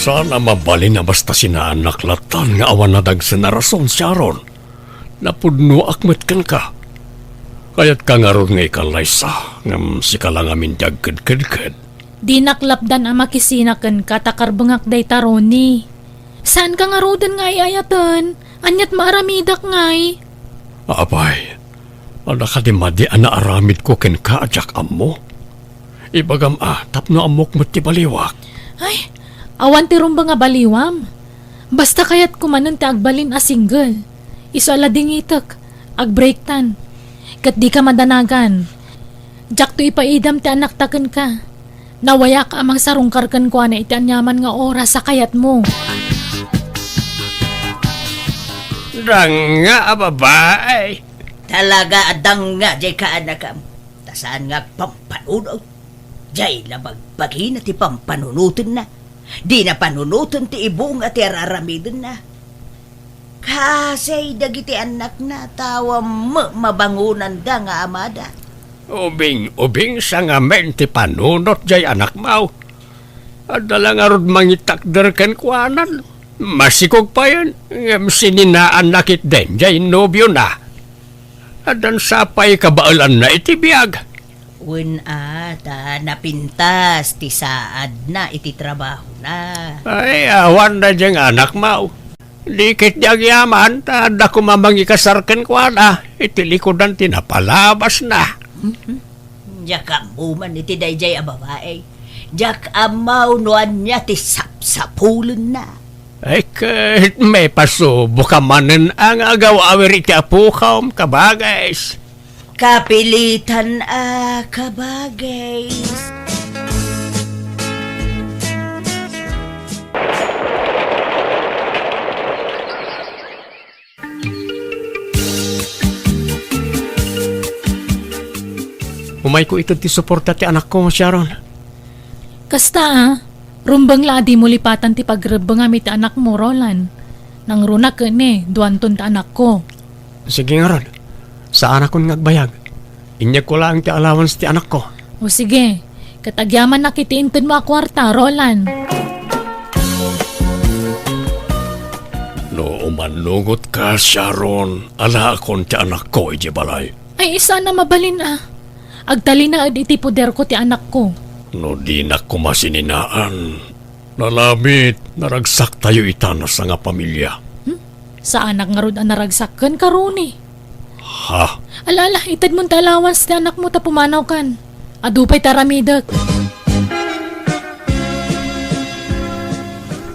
Saan a mabalin a basta sinaannak lattan nga awan nadagsen a rason, Sharon. Napudnoak met kenka. Kayatka ngarud nga ikallaysa, ngem sika la ngamin ti agkedkedked. Dinak lapdan a makisina kenka ta karbengak dayta, Ronnie. Saanka ngaruden nga ay-ayaten? Aniat maaramidak ngay? Apay, adda kadi madi a naaramidko kenka a diak ammo? Ibagam a, tapno ammok met ti baliwak. Ay, awan ti rumbeng a baliwam. Basta kayatko manen ti agbalin a single. Isu a ladingitek, agbreaktan. Ket dika madanagan. Diakto ipaidam ti anakta kenka. Nawayak a mangsarungkar kenkuana iti aniaman nga oras a kayatmo. Danga a babae. Talaga a danga diay kaanakam. Ta saan nga agpampanunot. Diay la bagbagina ti pampanunotenna. Dina panunoten ti ibunga ti araramidenna. Kasay dagiti annakna, ta awan met mabangonanda nga amada. Ubing-ubing sa ngamin ti panunot diay anakmo. Adda la ngarud mangitakder kenkuanan. Masikog payen, ngem sininaanna ketdin diay nobiona. Addan sapay kabaelanna iti biag. Wen a, ta napintas ti saadna iti trabahona. Ay, awan daydiay nga anakmo. Di ketdi agyaman, ta adda koma mangikasar kenkuana iti likudan ti napalabasna. Mhm. Diak ammo man iti daydiay a babai. Diak ammo no ania ti sapsapulenna. Ay, ket maipasuboka manen a nga agaw-awir iti apokam, kabagis. Kapilitan a kabagis. Umayko ited ti suporta ti anakko, Sharon. Kasta a, rumbeng la a dimo lipatan ti pagrebbengam iti anakmo, Roland. Nangruna ket ni, duanton ti anakko. Sige ngarud, saanakon nga agbayag. Inyegko laeng ti allowance ti anakko. O sige, ket agyamanak iti intedmo a kuarta, Roland. No umannungotka, Sharon, alaakon ti anakko idiay balay. Ay, saan a mabalin a. Agtalinaed iti poderko ti anakko. No dinak koma sininaan, nalamit, naragsaktayo ita a sangapamilia. Hmm? Saanak ngarud a naragsak kenka, Ronnie. Ha? Ala, ala, itedmon ti allowance ti anakmo ta pumanawkan. Adu pay ti aramidek.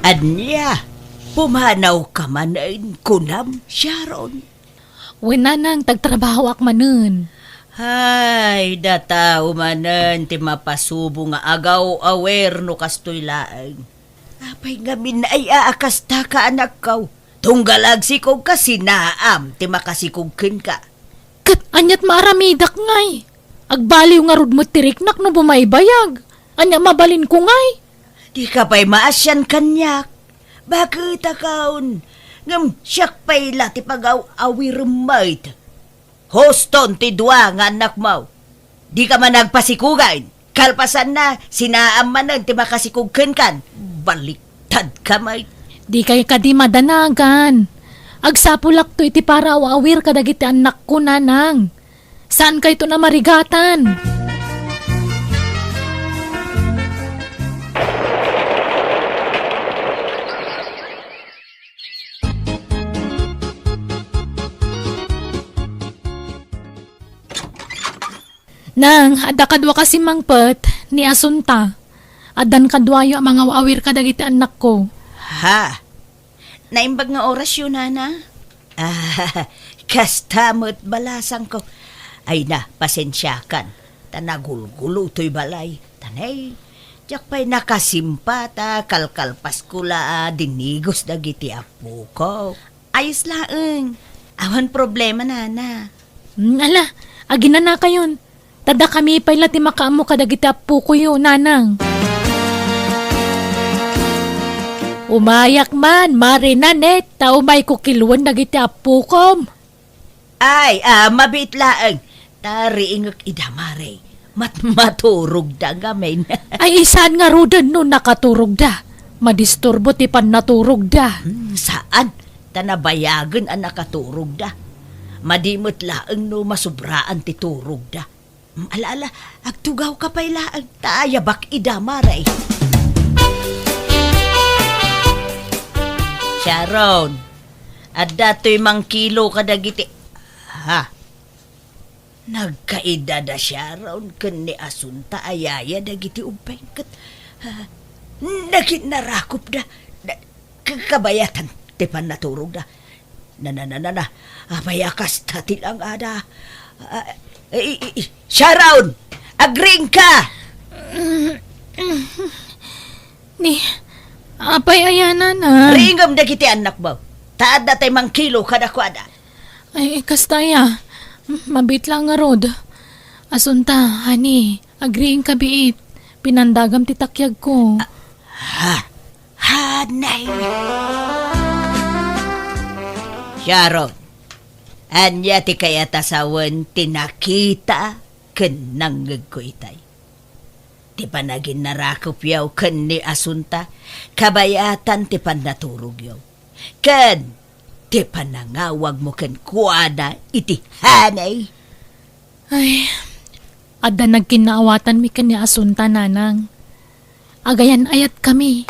Ania? Pumanawka manen, kunam, Sharon? Wen, nanang, tagtrabahoak manen. Ay, data manen ti mapasubo nga agaw-awer no kastoy laeng. Apay ngamin ay aakastaka, anakko? Tunggal agsikogka, sinaam ti makasikog kenka. Ket aniat maaramidak ngay? Agbaliw ngarud met ti riknak no bumaybayag. Ania mabalinko ngay? Dika pay maasian kaniak. Baket a kaon, ngem siak pay la ti pagaw-awirem met. Huston ti dua nga annakmo. Dika man agpasikugen. Kalpasanna, sinaam manen ti makasikog kenkan. Baliktadka met. Dikay kadi madanagan. Agsapulakto iti paraw-awir kadagiti annakko, nanang. Saankayton a marigatan. Nang, adda kaduak a simmangpet, ni Asunta. Addan kaduayo a mangaw-awir kadagiti annakko. Ha? Naimbag nga orasyo, nana? Ah, kasta met balasangko. Ay na, pasensiakan. Ta nagulgulo toy balay. Ta nay, diak pay nakasimpa ta kalkalpasko la a dinigos dagiti appoko. Ayos laeng. Awan problema, nana. Hmm, ala, aginanakayon. Ta dakami pay la ti makaammo kadagiti appokoyo, nanang. Umayak man, Mare Nanette, ta umayko kiluen dagiti appokom. Ay, ah, mabiit laeng. Ta riingek ida, Mare. Mat-, maturogda ngamin. Ay, saan ngaruden no nakaturogda? Madisturbo ti pannaturogda. Hmm, saan? Ta nabayagen a nakaturogda. Madi met laeng no masubraan ti turogda. Hmm, ala, ala, agtugawka pay laeng, ta ayabak ida, Mare. Sharon, adda toy mangkilo kadagiti, ha? Nagkaida da Sharon ken ni Asunta a yaya dagiti ubbing ket, ah, naginnarakopda. Na, ka-, kabayatan ti pannaturogda. Na, na, na, na, na. Apay a kasta ti langada? Ah, i-, i-, i-, Sharon! Agriingka! Ni, apay aya, nana? Riingem dagiti annakmo. Ta adda tay mangkilo kadakuada. Ay, kasta aya. Mabiit la ngarud. Asunta, honey, agriingka biit. Pinandagam ti takyagko. Ah, ha? Honey. Sharon, ania ti kayat a sawen ti nakita ken nangngegko itay? Ti panaginnarakopyo ken ni Asunta, kabayatan ti pannaturogyo. Ken ti panangawagmo kenkuana iti honey. Ay, adda nagkinnaawatanmi ken ni Asunta, nanang. Agayan-ayatkami.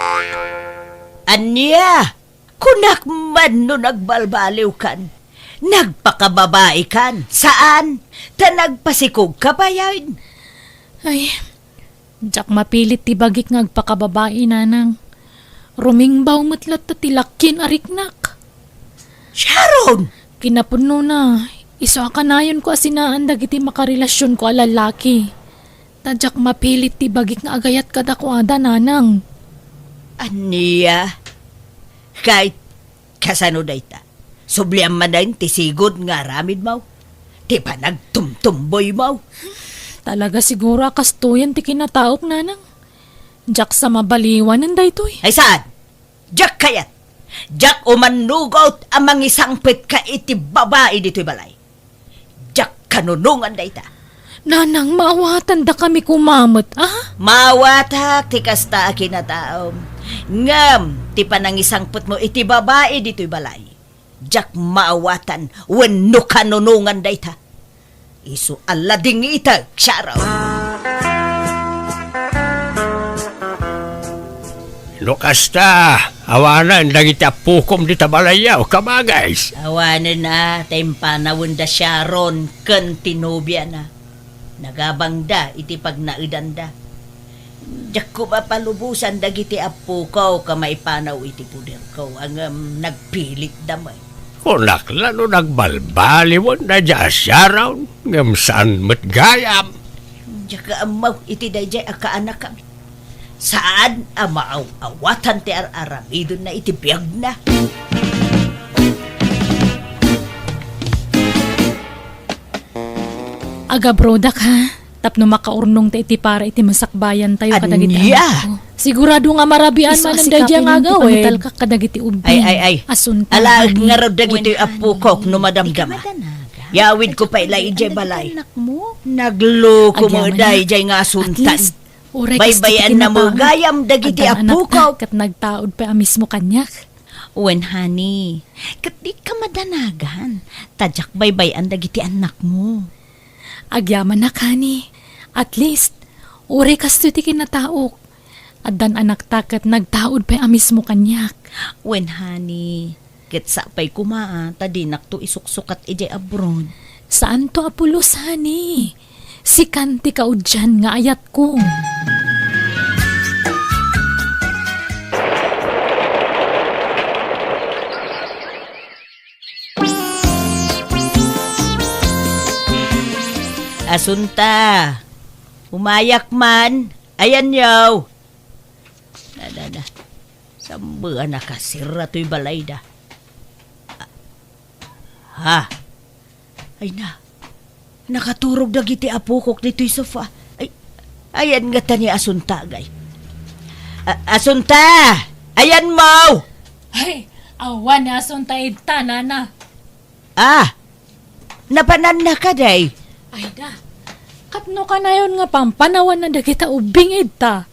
Ania? Kunak man no nagbalbaliwkan, nagpakababaikan, saan? Ta nagpasikogka payen. Ay, diak mapilit ti bagik nga agpakababai, nanang. Rumingbaw met latta ti lakkin a riknak. Sharon! Kinapudnona, isu a kanayonko a sinaan dagiti makarelasionko a lalaki. Ta diak mapilit ti bagik nga agayat kadakuada, nanang. Ania? Ket kasano dayta? Subliam manen ti sigud nga aramidmo? Ti panagtumtumboymo? Talaga siguro a kastoyen ti kinataok, nanang. Diak sa mabaliwanen daytoy. Ay saan? Diak kayat. Diak umannugot a mangisangpetka iti babai ditoy balay. Diak kanunongan dayta. Nanang, maawatandakami koma met, a? Maawatak ti kasta a kinataom. Ngem ti panangisangpetmo iti babai ditoy balay, diak maawatan wenno kanunongan dayta. Isu a ladingitek, Sharon. No kasta, awanen dagiti appokom dita balay, a, kabagis. Awanen a, ta impanawenda Sharon ken ti nobiana. Nagabangda iti pagnaedanda. Diakko mapalubosan dagiti appoko a maipanaw iti poderko, ngem nagpilitda met. Kunak la no nagbalbaliwen daydiay a Sharon, ngem saan met gayam. Diak ammo iti daydiay a kaanakami. Saan a maaw-awatan ti ar-aramidenna iti biagna. Agabrodak, ha? Tapno makaurnongta iti para iti masakbayantayo kadagiti Ania? Anakko. Sigurado nga marabian manen daydiay nga agawid. Isu a sika ket pangitalkak kadagiti ubbing. Ay, ay, ay. Asunta, alaek honey. Ngarud dagitoy appokok no madamdama. Yawidko pay la idiay balay. Nagloko mo daydiay nga asuntan. At least, uray kastoy ti kinataon. Baybayanna mo gayam dagiti appokok. Addan anakta ket nagtaud pay a mismo kaniak. Wen, honey, ket dika madanagan, ta diak baybay-an dagiti annakmo. Agyamanak, honey. At least, uray kastoy ti kinataok. Addan anakta ket nagtaud pay a mismo kaniak. Wen, honey, ket sapay koma, a, ta dinakto isuksukat idiay abroad. Saanto a pulos, honey. Sikan ti kaudian nga ayatko. Asunta, umayak man. Ayanyo. Na, na, na. Sambean a kasirra toy balayda. Ha? Ay na, nakaturog dagiti apokok ditoy sofa. Ay, ayan ngata ni Asunta, agay. A-, Asunta! Ayanmo! Ay, awan ni Asunta idta, nana. Ah, napananna kadi? Ay da, ket no kanayon nga pampanawanna dagita ubbing idta,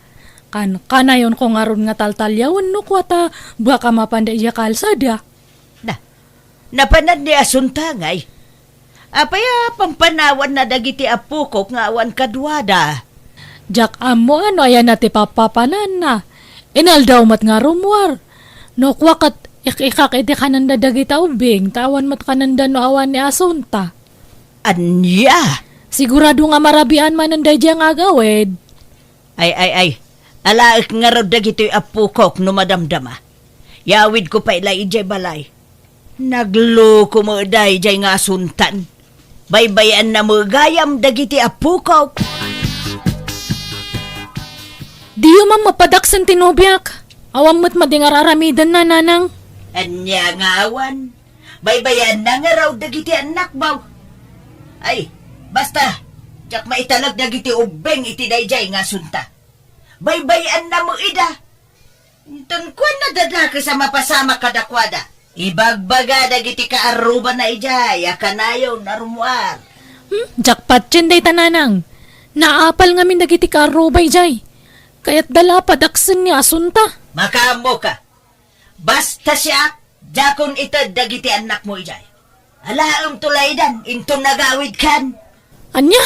kan-, kanayonko ngarud nga taltaliawen no kua ta baka mapanda idiay kalsada. Na, napanan ni Asunta, ngay? Apay a pampanawanna dagiti apokok nga awan kaduada? Diak ammo no ayanna ti papapananna. Inaldaw met nga rummuar. No kua ket ik-ikak iti kanenda dagita ubbing, ta awan met kanenda no awan ni Asunta. Ania? Sigurado nga marabian manen daydiay nga agawid. Ay, ay, ay. Alaek ngarud dagitoy apokok no madamdama. Yawidko pay la idiay balay. Nagloko met daydiay nga Asuntan. Baybay-anna met gayam dagiti apokok. Diyo man mapadaksen ti nobiak. Awan met madi nga ar-aramidenna, nanang. Ania nga awan? Baybay-anna ngarud dagiti annakmo. Ay, basta, diak maitalek dagiti ubbing iti daydiay nga Asunta. Baybay-anna met ida. Inton kuana, dadakes a mapasamak kadakuada. Ibagbaga dagiti kaarrubana idiay a kanayon a rummuar. Hmm, diak patien dayta, nanang. Naapal ngamin dagiti kaarruba idiay. Kayatda la a padaksen ni Asunta. Makaammoka. Basta siak, diakon ited dagiti annakmo idiay. Alaemto laydan inton nagawidkan. Ania?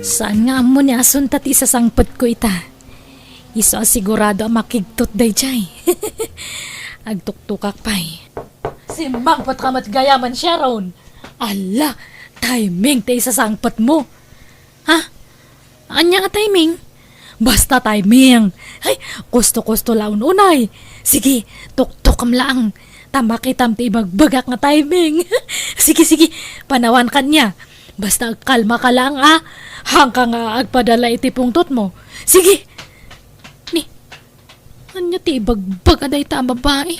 Saan nga ammo ni Asunta ti isasangpetko ita? Isu a sigurado a makigtot daydiay. Agtuktukak pay. Simmangpetka met gayam, Sharon. Alla, timing ti isasangpetmo. Ha? Ania a timing? Basta timing. Ay, kusto-kusto la un-unay. Sige, tuktokem laeng. Ta makitam ti ibagbagak nga timing. Sige, sige, panawan kaniak. Basta agkalmaka laeng, a. Haanka nga agpadala iti pungtotmo. Sige. Ni, ania ti ibagbag a dayta a babai?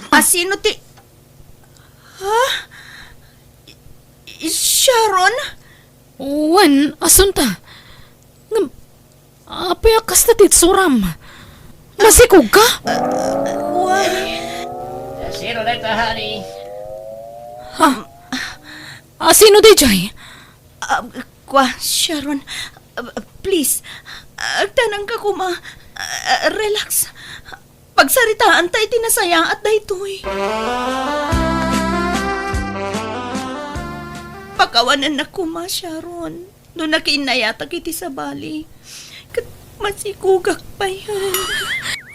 A, sino ti Ha? I-, Sharon? Wen, Asunta. Ngem, apay a kasta ti itsuram? Masikog ka? Why? Sino dayta, honey? Ha? A, sino dayjay? Ah, kua, Sharon, ah, please, agtanangka koma. Ah, relax. Pagsaritaanta iti nasayaat daytoy. Pakawanennak koma, Sharon, no nakiinnayatak iti sabali. Ket masikogak payen.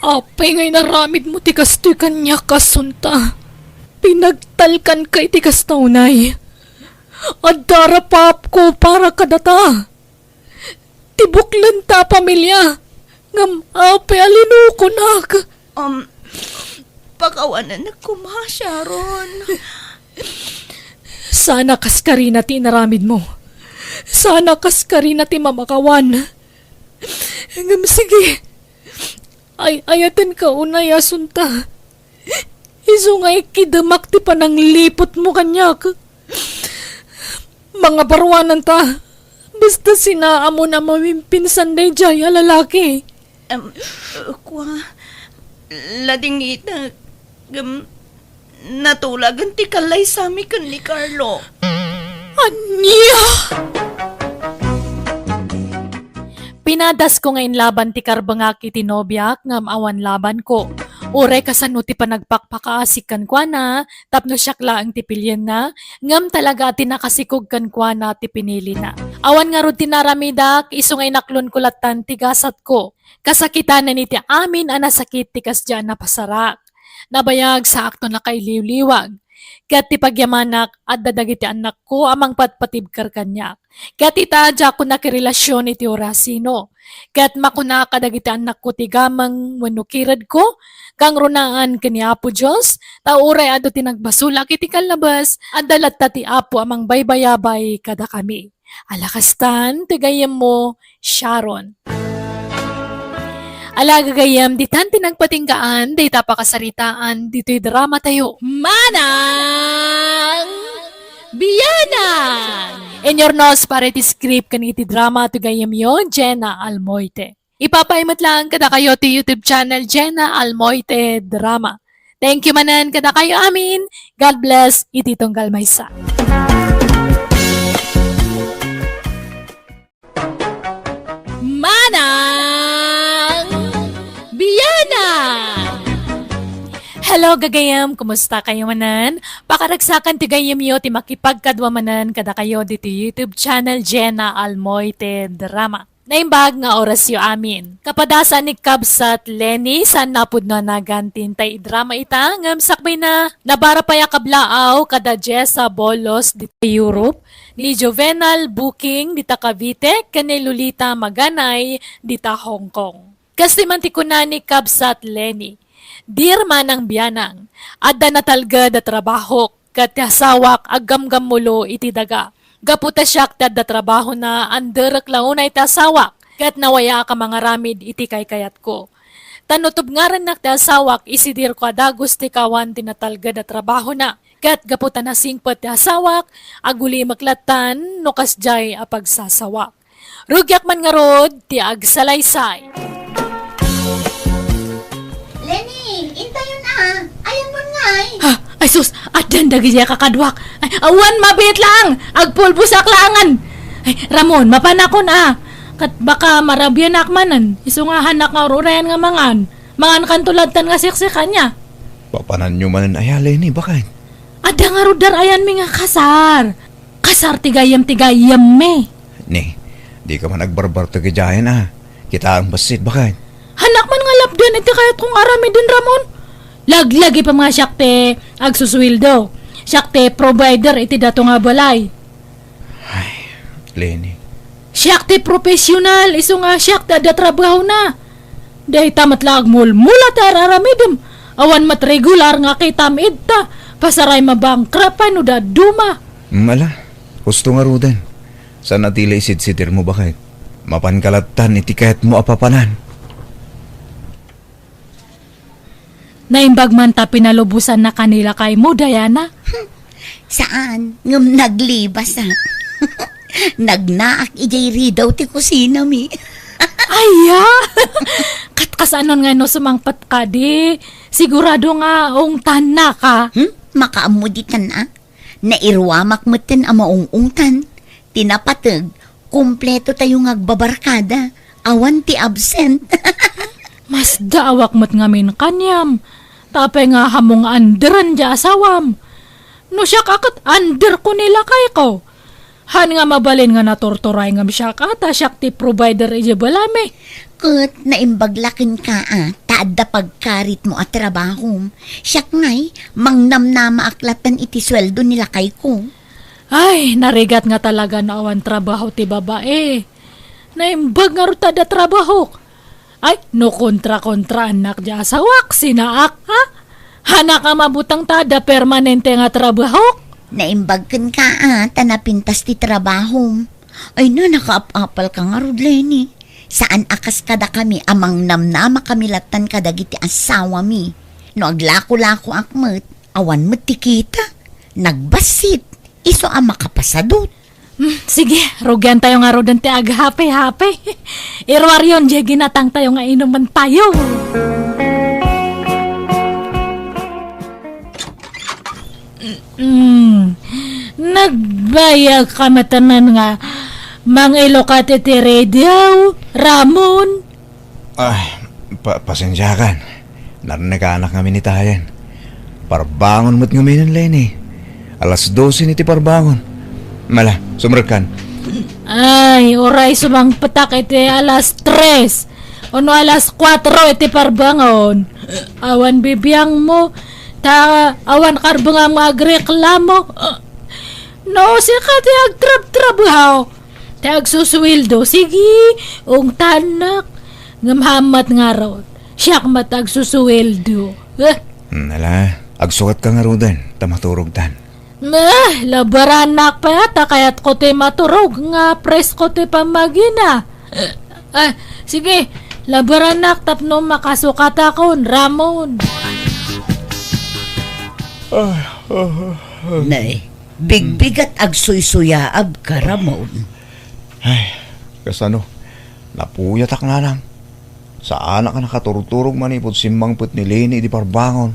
Apay nga inaramidmo ti kastoy kaniak, Asunta? Pinagtalkanka iti kasta unay. Adda rapaapko para kadata. Ti buklenta a pamilia, ngem apay a linukonak? Um, pakawanennak koma, Sharon. Sana kaskarina ti inaramidmo. Sana kaskarina ti mamakawan. Ngem sige, ay-ayatenka unay, Asunta. Isu nga ikidemak ti panangliputmo kaniak. Mangabaruananta. Basta sinaamon a mawimpinsan dayjay a lalaki. Em, kua, ladingitek. Ngem, natulagan ti kallaysami ken ni Carlo. Ania? Pinadasko nga inlaban ti karbengak iti nobiak ngem awan labanko. Uray kasano ti panagpakpakaasik kenkuana, tapno siak laeng ti pilienna, ngem talaga a ti nakasikog kenkuana ti pinilina. Awan ngarud ti naramidak, isu nga inaklonko lattan ti gasatko. Kasakitanen iti amin a nasakit ti kasdiay a napasarak. Nabayag, saakto nakailiwliwag. Ket ti pagyamanak, adda dagiti annakko a mangpatpatibker kaniak. Ket ita, diakon nakirelasion iti orasino. Ket makunak a dagiti annakko ti gameng wenno kiredko, kangrunaan ken ni Apo Dios, ta uray adu ti nagbasolak iti kallabes, adda latta ti Apo a mangbaybayabay kadakami. Ala kastan ti gayyemmo, Sharon. Ala gagayyem, ditan ti nagpatinggaan dayta pakasaritaan ditoy drama tayo. Manang Bianang! Inurnos para iti script ken iti drama ti gayyemyo, Jenna Almoite. Ipapaay met laeng kadakayo ti YouTube channel, Jenna Almoite Drama. Thank you manen kadakayo amin. God bless iti tunggal maysa. Manang Bianang! Hello, gagayam! Kumusta kayo manen? Pakaragsakan ti gayyemyo ti makipagkadua manen kadakayo ditoy YouTube channel, Jenna Almoite Drama. Naimbag nga orasyo amin. Kapadasan ni Kabsat Lenny, saan napudno a nagan ti intay idrama ita, ngem sakbayna, nabara pay a kablaaw kada Jessa Bolos dita Europe, ni Juvenal Booking dita Cavite, ken ni Lolita Maganay dita Hong Kong. Kastoy man ti kuna ni Kabsat Lenny, Dear Manang Bianang, adda natalged a trabahok, ket ti asawak aggamgammulo iti daga. Gapu ta siak ti adda trabahona, anderek la unay ti asawak, ket nawayaak a mangaramid iti kaykayatko. Ta no tubngarennak ti asawak, isidirko a dagus ti kawan ti natalged a trabahona. Ket gapu ta nasingpet ti asawak, agulimek lattan no kasdiay a pagsasawak. Rugiak man ngarud ti agsalaysay. Lenny, intayon a. Ayanmon ngay. Ha? Ay sus, addan dagiti a kakaduak. Ay, awan, mabiit laeng. Agpulbosak laengen. Ay, Ramon, mapanakon a. Ket baka marabianak manen. Isu nga haannak nga ur-urayan nga mangan. Mangankanto lattan nga siksik ania. Papananyo manen aya, Lenny, baket? Adda ngarud dar-ayanmi nga kasar. Kasar ti gayyem ti gayyemmi. Ni, dika man agbarbartek idiayen a. Kitaem bassit, baket? Haannak man nga lapdan iti kayatko nga aramiden, Ramon. Laglagi pay nga siak ti agsusueldo. Siak ti provider iti dato nga balay. Ay, Lenny. Siak ti profesional, isu nga siak ti adda trabahona. Dayta met la agmulmula ti ar-aramidem. Awan met regular nga kitam ita. Pasaray mabangkrap pay no dadduma. Mm, ala, husto ngaruden. Saan a ti la isidsidirmo, baket? Mapanka lattan iti kayatmo a papanan. Naimbag man ta pinalubosannaka ni lakaymo, Diana. Hmm. Saan, ngem naglibas, a. Nagnaak idiay ridaw ti kusinami. Aya! Kat kasano nga no sumangpet kadi? Sigurado nga ungtanna ka. Hmm? Makaammo ditan, a. Nairuamak metten a maung-ungtan. Ti napateg, kumpleto tayo nga agbabarkada. Awan ti absent. Masdaawak met ngamin kaniam. Tapay nga hammong underen diay asawam. No siak a ket underko ni lakayko. Han nga mabalin nga naturturay ngem siak a, ta siak ti provider idiay balami. Ket naimbag la kenka a, ta adda pagkaritmo a trabahom. Siak ngay, mangnamnamaak latten iti sueldo ni lakayko. Ay, narigat nga talaga no awan trabaho ti babai. Naimbag ngarud ta adda trabahok. Ay, no kontra-kontraannak diay asawak, sinaak, ha? Hanak a mabuteng ta adda permanente nga trabahok? Naimbag kenka a, ta napintas ti trabahom. Ay na, nakaap-apal ka ngarud, Leni. Saan a kas kadakami a mangnamnama kami lattan kadagiti asawami. No aglako-lakoak met, awan met ti kita. Nagbassit. Isu a makapasadut. Hmm, sige, rugiantayo ngaruden ti aghape-hape. Iruaryon diay ginatangtayo nga inumentayo. Hmm, nagbayag ka met a nga mangilukat iti radio, Ramon. Ay, pa-, pasensiakan. Narnekanak ngamin itayen. Parbangon met ngaminen, Leni. Alas dose ni ti parbangon. Mala, sumrekkan. Ay, uray sumangpetak iti alas tres. Ono alas kuatro iti parbangon. Awan bibiangmo. Ta awan karbengam nga agreklamo. No, sika ti agtrabtrabaho. Ti agsusueldo, sige, ungtannak. Ngem hammat ngarud, siak met agsusueldo. Eh. Hmm, ala, agsukatka ngaruden, ta maturogtan. Eh, labaranak pay, ta kayatko ti maturog nga presko ti pammagina. Eh, ah, sige, labaranak tapno makasukatakon, Ramon. Nay, bigbigat agsuysuyaabka, Ramon. Ay, kasano? Napuyatak, nanang. Saanak a nakaturturog manipud simmangpet ni Leni idi parbangon.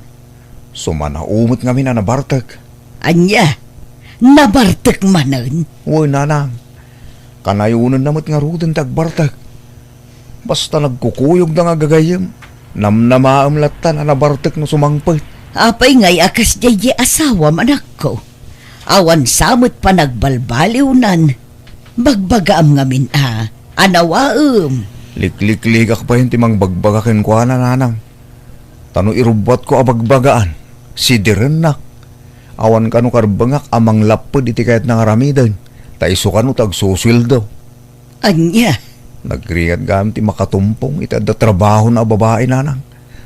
Sumanaw met ngamin a nabartek. Ania? Nabartek manen? Wen, nanang. Kanayonenna met ngaruden ti agbartek. Basta nagkukuyogda nga gagayyem, namnamaem lattan a nabartek no sumangpet. Apay ngay a kasdiay diay asawam, anakko? Awan sa met panagbalbaliwnan. Bagbagaam ngamin a, anawaem. Liklikligak pay ti mangbagbaga kenkuana, nanang. Ta no irubbuatko a bagbagaan, sidirennak. Awan kano karbengak a manglapped iti kayatna nga aramiden, ta isu kano ti agsusueldo. Ania? Nagrigat gayam ti makatumpong iti adda trabahona a babai, nanang,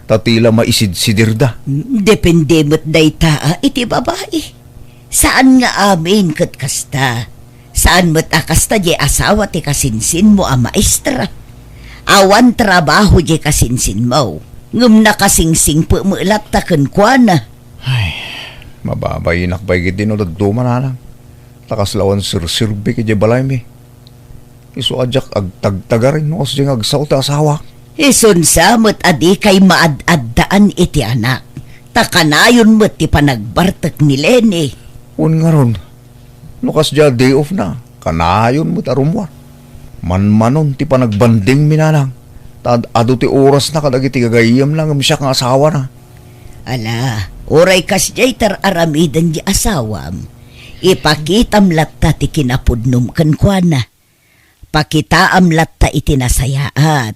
ta ti la maisidsidirda. Depende met dayta a iti babai. Saan nga amin ket kasta. Saan met a kasta diay asawa ti kasinsinmo a maestra. Awan trabaho diay kasinsinmo, ngem nakasingsingpet met latta kenkuana. Ay, mababainak pay ketdi no dadduma, nanang. Ta kasla awan serserbik idiay balaymi. Isu a diak agtagtagaring no kasdiay nga agsao ti asawak. Isun sa met a dikay maad-addaan iti anak. Ta kanayon met ti panagbartek ni Leni. Wen ngarud, no kasdiay a day off na, kanayon met a rummuar. Manmanon ti panagbandingmi, nanang. Ta ad-adu ti orasna kadagiti gagayyemna ngem siak nga asawana. Ala, uray kasdiay ti ar-aramiden diay asawam, ipakitam latta ti kinapudnom kenkuana. Pakitaam latta iti nasayaat.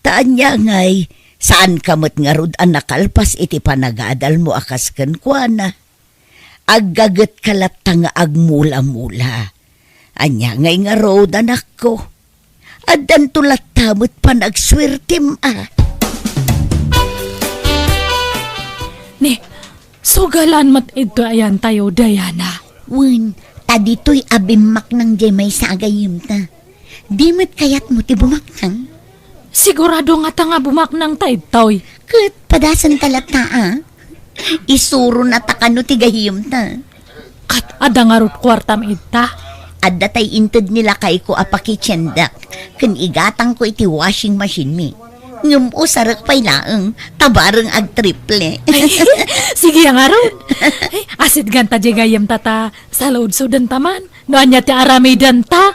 Ta ania ngay, saanka met ngarud a nakalpas iti panagadalmo a kas kenkuana. Aggagetka latta nga agmula-mula. Ania ngay ngarud, anakko? Addanto latta met panagsuertem a. Ni, sugalan met idto ayantayo, Diana. Wen, ta ditoy a bimmaknang diay maysa a gayyemta. Di met kayatmo ti bumaknang? Sigurado ngata nga bumaknangta idtoy. Ket padasenta latta a. Isurona ta kano ti gayyemta. Ket adda ngarud kuartam ita? Adda tay inted ni lakayko a pakitiendak ken igatangko iti washing machine mi. Ngem usarek pay laeng, ta bareng agtriple. Ay, sige ngarud. Ay, asidganta diay gayyemta ta saludsodenta man. No ania ti aramidenta?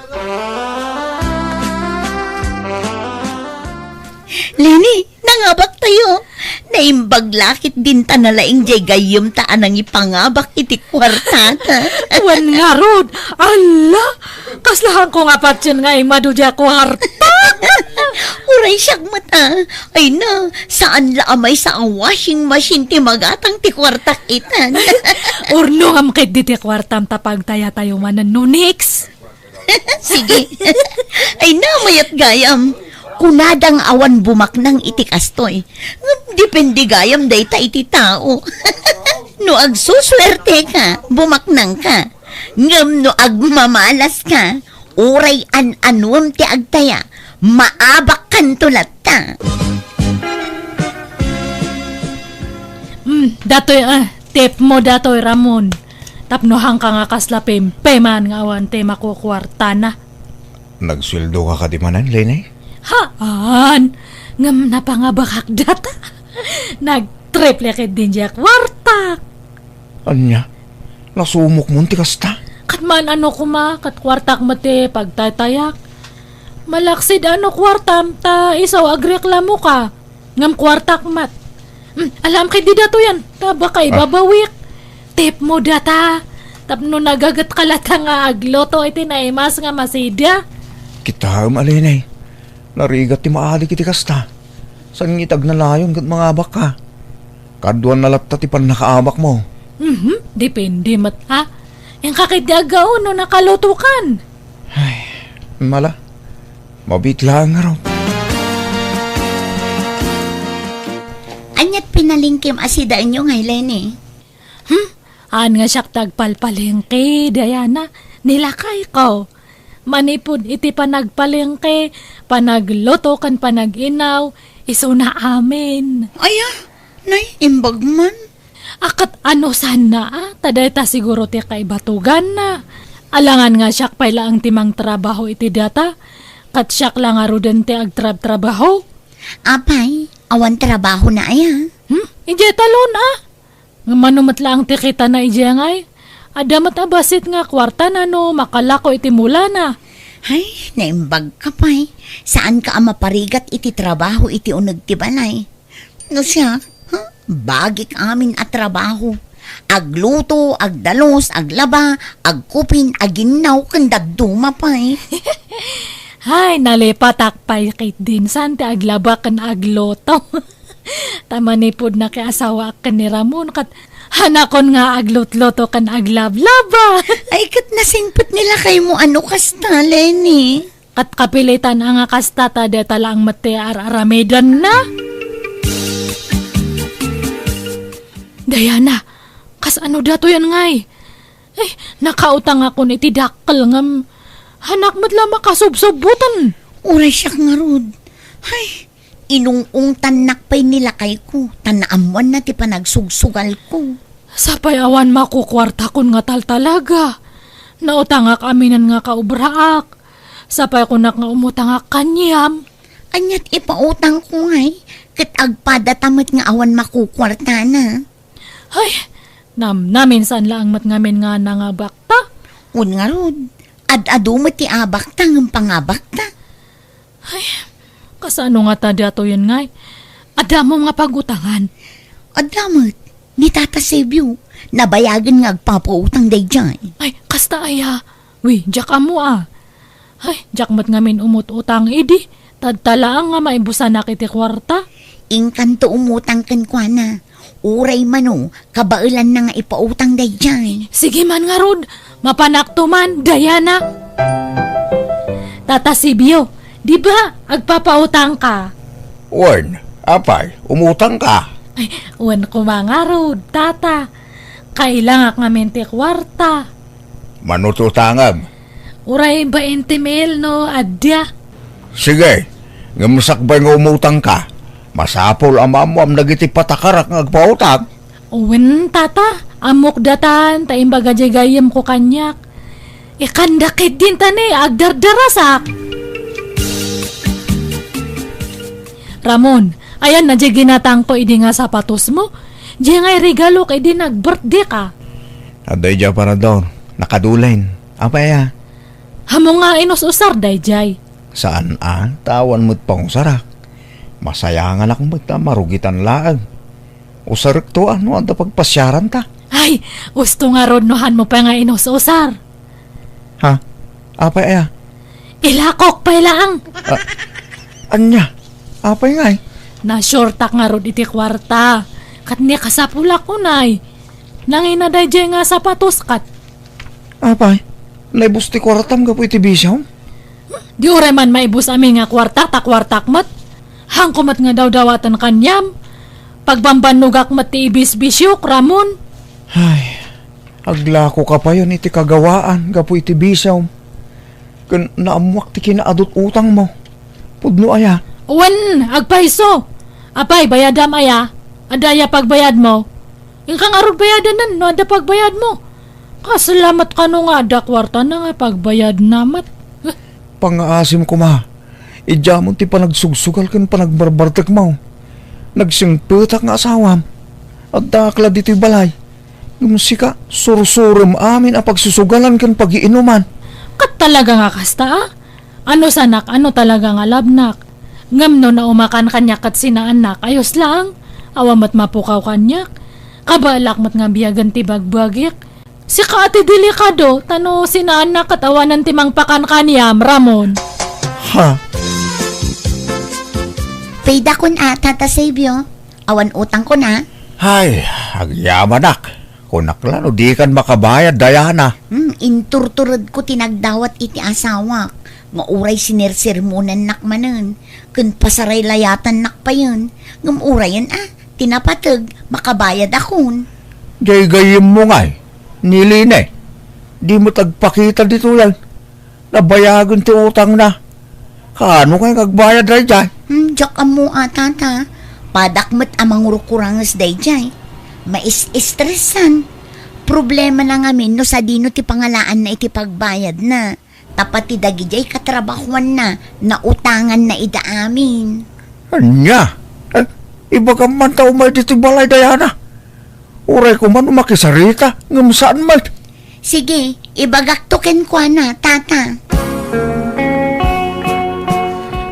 Leni, nangabaktayo. Naimbag la ketdin ta nalaing diay gayyemta a nangipangabak iti kuartata. Wen ngarud, alla, kaslahanko nga patien nga immadu diay kuarta. Uray siak met a. Ay na, saan la a maysa a washing machine ti magatang ti kuartak itan. Urno ngem ketdi ti kuartam ta pagtayatayo manen no next. Sige. Ay, namayat gayam. Kunada nga awan bumaknang iti kastoy. Ngem depende gayam dayta iti tao. No agsusuerte ka, bumaknang ka. Ngem no agmamalas ka, uray an-anuem ti agtaya, maabakkanto latta. Hmm, datoy, ah, tip mo datoy, Ramon. Tapno hangka nga kasla pempeman nga awan ti makukuartana. Nagsueldo ka kadi manen, Leni? Haan! Ngem napangabakak data. Nagtriple ketdin diay kuartak. Ania? Nasumok mon ti kasta? Ket man-ano koma, ket kuartak met ti pagtaytayak. Malaksid a no kuartam ta isu agreklamoka. Ngem kuartak met. Hmm, alam ketdi datoyen, ta baka Ah. ibabawik. Tip mo data. Tapno nagagetka latta nga agluto iti naimas nga masida. Kitaem, Leni. Narigat ti maadik iti kasta. Saan nga iti agnanayon ket mangabakka? Kaduana latta ti pannakaabakmo. Mhm, depende met, ha? Inka ketdi aggaon no nakalutokan. Ay, mala. Mabiit laeng ngarud. Aniat pinalengkem a sidaenyo ngay, Leni? Hmm? Haan nga siak ti agpalpalengke, Diana. Ni lakayko. Manipud iti panagpalengke, panagluto, ken panag-inaw, isuna amin. Aya, nay, imbag man. A, ket ano sana, a? Ta dayta siguro ti kaibatuganna. Alangan nga siak pay laeng ti mangtrabaho iti data, ket siak la ngaruden ti agtrabtrabaho. Apay, awan trabahona aya? Hmm? Idiay talon, a? Ngem mano met laeng ti kitana idiay ngay? Adda met a bassit nga kuartana no makalako iti mulana. Ay, naimbagka pay. Saanka a maparigat iti trabaho iti uneg ti balay. No siak, ha? Bagik amin a trabaho. Agluto, agdalus, aglaba, agkupin, aginnaw, ken dadduma pay. Hay, nalipatak pay ketdin saan ti aglaba ken agluto. Ta manipud nakiasawaak ken ni Ramon, ket hanakon nga aglutluto ken aglablaba. Ay, ket nasingpet ni lakaymo a no kasta, Leni. Ket kapilitan a nga kasta ta deta laeng met ti ar-aramidenna. Diana, kasano datoyen ngay? Eh, nakautangakon iti dakkel ngem hanak met la makasubsubboten. Uray siak ngarud. Ay, inung-ungtannak pay ni lakayko, ta naammoanna ti panagsugsugalko. Sapay awan makukuartakon nga taltalaga. Nautangak aminen nga kaobraak. Sapay kunak nga umutangak kaniam. Aniat ipautangko ngay, ket agpadata met nga awan makukuartana. Hay, namnamin saan laeng met ngamin nga nangabakta. Wen ngarud, ad-adu met ti abakta ngem pangabakta. Ay, kasano ngata datoyen ngay? Adda mo nga pagutangan? Adda met. Ni Tata Sebio, nabayagen nga agpapautang daydiay. Ay, kasta aya. Wi, diak ammo a. Ay, diak met ngamin umut-utang idi. Tadta laeng nga maibusanak iti kuarta. Inkanto umutang kenkuana. Uray mano, kabaelanna nga ipautang daydiay. Sige man ngarud, mapanakto man, Diana. Tata Sibio, di ba agpapautangka? Wen, apay, umutangka? Ay, wen koma ngarud, Tata. Kailangak ngamin ti kuarta. Mano ti utangem? Uray bainte mil no adda. Sige, ngem sakbay nga umutangka, masapul a maammuam dagiti patakarak nga agpautang. Wen, Tata, Ammok datan ta imbaga diay gayyemko kaniak. Ikanda ketdin ta ne, agdardarasak. Ramon, ayanna diay ginatangko idi nga sapatosmo? Diay nga iregalok idi nag-birthday ka. Adda idiay aparador, nakadulen. Apay aya? Amo nga inus-usar daydiay. Saan a, ta awan met pangusarak. Masayanganak met ta marugitan laeng. Usarekto a no adda pagpasiaranta. Ay, usto ngarud no hanmo pay nga inus-usar. Ha? Apay aya? Ilakok pay laeng. Ah, ania? Apay ngay? Na-shortak ngarud iti kuarta. Ket ni kasapulak unay. Nangina daydiay nga sapatos ket. Apay? Naibus ti kuartam gapu iti bisiom? Di uray man maibus amin nga kuartak ta kuartak met. Hanko met nga dawdawaten kaniam. Pagbambannogak met ti ibisbisiok, Ramon. Ay, aglakoka payen iti kagawaan gapu iti bisiom. Ken naammoak ti kinaadut utangmo. Pudno aya? Wen, agpayso. Apay, bayadam aya? Adda aya pagbayadmo? Inka ngarud bayadanen no adda pagbayadmo. Kasla met kano nga adda kuartana nga pagbayadna met. Eh. Pangaasim koma. Idiamon ti panagsugsugal ken panagbarbartekmo. Nagsingpetak nga asawam. Addaak la ditoy balay. Ngem sika, sursurem amin a pagsusugalan ken pagiinuman. Ket talaga nga kasta, a? Ano sanak, ano talaga nga labnak? Ngem no naumakan kaniak ket sinaannak, ayos laeng. Awan met mapukaw kaniak. Kabaelak met nga biagen ti bagbagik. Sika a ti delikado, ta no sinaannak ket awanen ti mangpakan kaniam, Ramon. Ha? Payda kun a, Tata Sabio. Awan utang kun a. Hay, agyamanak. Kunak la no dikan makabayad, Diana. Hmm, inturturedko ti nagdawat iti asawak, nga uray sinersermonennak manen, ken pasaraylayatannak payen, ngem urayen a, ti napateg, makabayad akon. Jay gayyemmo ngay, ni Line, di met agpakita ditoyen. Nabayagen ti utangna. Kaano kay nga agbayad daydiay? Hmm, diak ammo a, Tata. Padak met a mangurukuranges daydiay. Mais-estresan. Problemana ngamin no sadino ti pangalaanna iti pagbayadna. Ta pati dagidiay katrabahuanna, nautanganna ida amin. Ania? Eh, ibagam man ta umay ditoy balay, Diana. Uray koma no makisarita, ngem saan met. Sige, ibagakto kenkuana, Tata.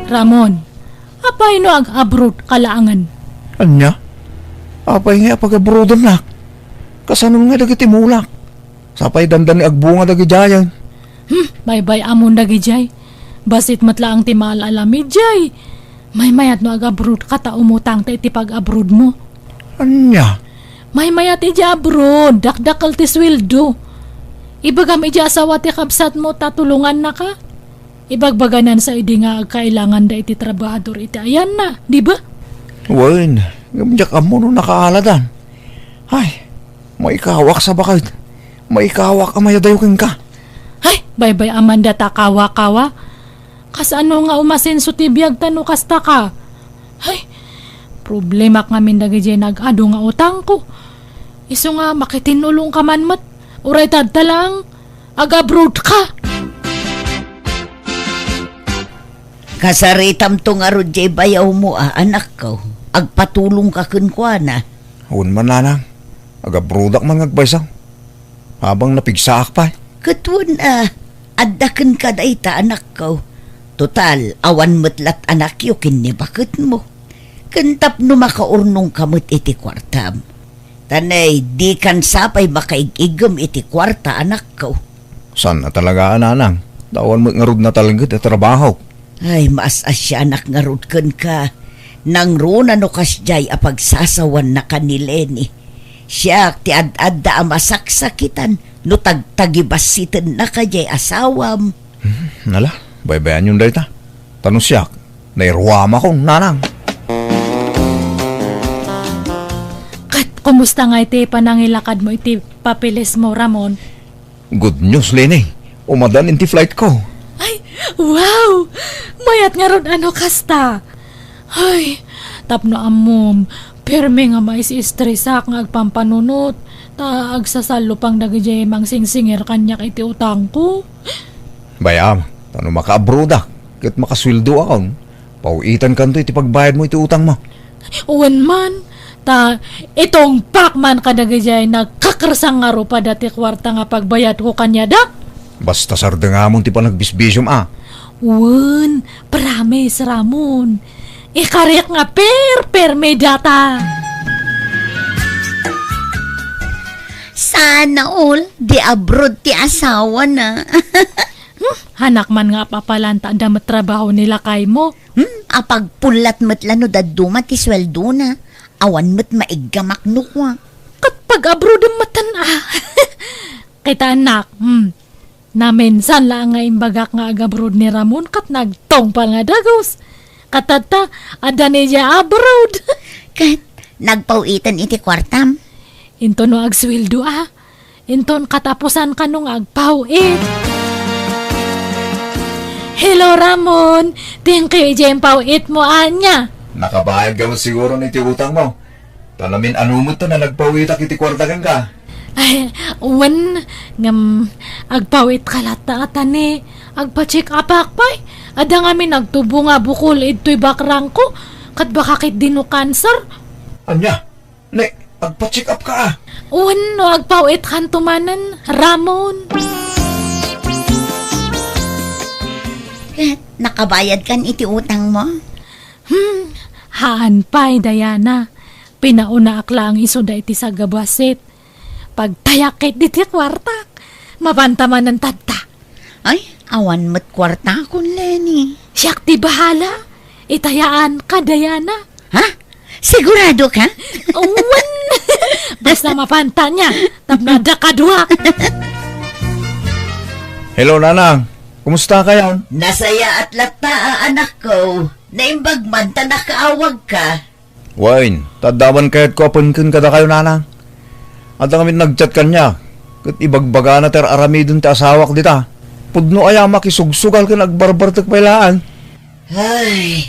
Ramon, apay no ag-abroad ka laengen? Ania? Apay nga pag-abroadennak? Kasano nga dagiti mulak? Sapay dandani agbunga dagidiayen. Hmm, baybay-amon dagidiay. Bassit met laeng ti maal-alamiddiay. Maymayat no ag-abroad ka ta umutang ta iti pag-abroad mo. Ania? Maymayat idiay abroad, dakdakkel ti sueldo. Ibagam idiay asawa ti kabsatmo ta tulongannaka. Ibagbaganan sa idi nga agkailanganda iti trabahador iti ayanna, di ba? Wen, ngem diak ammo no nakaaladan. Ay, maikawak sa baket. Maikawak a mayadayo kenka. Ay, baybay-amanda ta kawa-kawa. Kasano nga umasenso ti biag ta no kasta ka? Ay, problemak ngamin dagidiay nag-adu nga utangko. Isu nga makitinulong ka man met. Uray ta adda laeng, ag-abroad ka. Kasaritamto ngarud diay bayawmo a, anakko. Agpatulong ka kenkuana. Wen man, nanang. Ag-abroadak man nga agbaysa. Habang napigsaak pay. Ket wen a, adda kenka dayta, anakko. Total, awan met lat anakyo ken ni baketmo. Ken tapno makaurnongka met iti kuartam. Ta nay, dikan sapay makaig-iggem iti kuarta, anakko. Saan a talaga a, nanang? Ta awan met ngarud natalged a trabahok. Ay, maas-asianak ngarud kenka. Nangruna no kasdiay a pagsasawanna ken ni Leni. Siak ti ad-adda a masaksakitan no tagtagibassitennaka diay asawam. Hmm, nala, baybayanyon dayta. Ta no siak, nairuamakon, nanang. Ket kumusta ngay ti panangilakadmo iti papeles mo, Ramon? Good news, Leni. Umadan iti flight ko. Ay, wow! Mayat ngarud a no kasta. Ay, tapno ammom, permi nga mais-estresak nga agpampanunot. Ta agsasallo pang dagidiay mangsingsingir kaniak iti utangko. Bay-am, ta no makaabroadak ket makasueldoakon, paw-itankanto iti pagbayadmo iti utangmo. Wen man, ta itungpak man kadagidiay nagkakersang nga rupada ti kuarta nga pagbayadko kaniada. Basta sardengamon ti panagbisbisiom a. Wen, promise, Ramon. Ikarik nga perpermi data. Sana all, di abroad ti asawana. Hmm, hanak man nga apapalanta adda met trabaho ni lakaymo. Hmm, apagpullat met la no dadduma ti sueldona. Awan met maiggamak no kua. Ket pag-abroad metten a. Kita, anak, hmm. Naminsan la nga imbagak nga agabroad ni Ramon ket nagtungpal nga dagus. Ket tatta, adda ni dia abroad. Ket nagpaw-iten iti kuartam? Inton no agsueldo a. Inton katapusan kano nga agpaw-it. Hello, Ramon. Thank you iti impaw-itmo ania. Nakabayad ka met siguro iti utangmo. Ta namin-ano met ta nga nagpaw-itak iti kuarta kenka. Ay, wen, ngem agpaw-itka latta a tani. Agpa-check upak pay. Adda ngamin nagtubo nga bukol idtoy bakrangko. Ket baka ketdi no cancer. Ania? Ne, agpa-check up ka a. Wen, no agpaw-itkanto manen, Ramon. Ket nakabayadkan iti utangmo? Hmm, haan pay, Diana. Pinaunaak laeng isuda iti sagabasit. Pagtayak ketdi ti kuartak. Mapanta manen tatta. Ay, awan met kuartakon, Leni. Siak ti bahala. Itayaanka, Diana. Ha? Sigurado ka? Wen. Basta mapanta nia. Tapno adda kadua. Hello, Nanang. Kumusta kayon? Nasayaat latta a anakko. Naimbag man ta nakaawagka. Wen, ta adda awan kayatko a penken kadakayo, Nanang. Adda ngamin nag-chat kaniak, ket ibagbagana ti ar-aramiden ti asawak dita. Pudno aya makisugsugal ken agbarbartek pay laeng. Ay,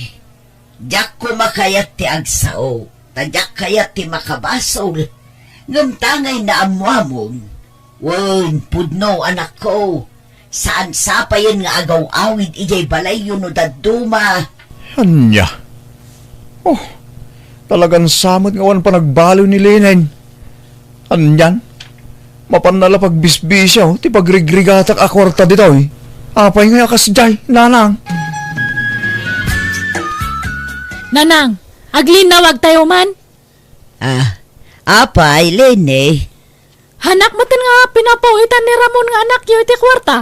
diak koma kayat ti agsao, ta diak kayat ti makabasol. Ngem tangay naammoamon. Wen, pudno, anakko. Saan sapayen nga agaw-awid idiay balayyo no dadduma. Ania? Oh, talagan sa met nga awan panagbaliw ni Leni. Anian? Mapanna la pagbisbisio ti pagrigrigatak a kuarta ditoy. Apay nga a kasdiay, Nanang? Nanang, aglinnawagtayo man. Ah, apay, Leni? Hanak metten nga pinapaw-itan ni Ramon nga anakyo iti kuarta.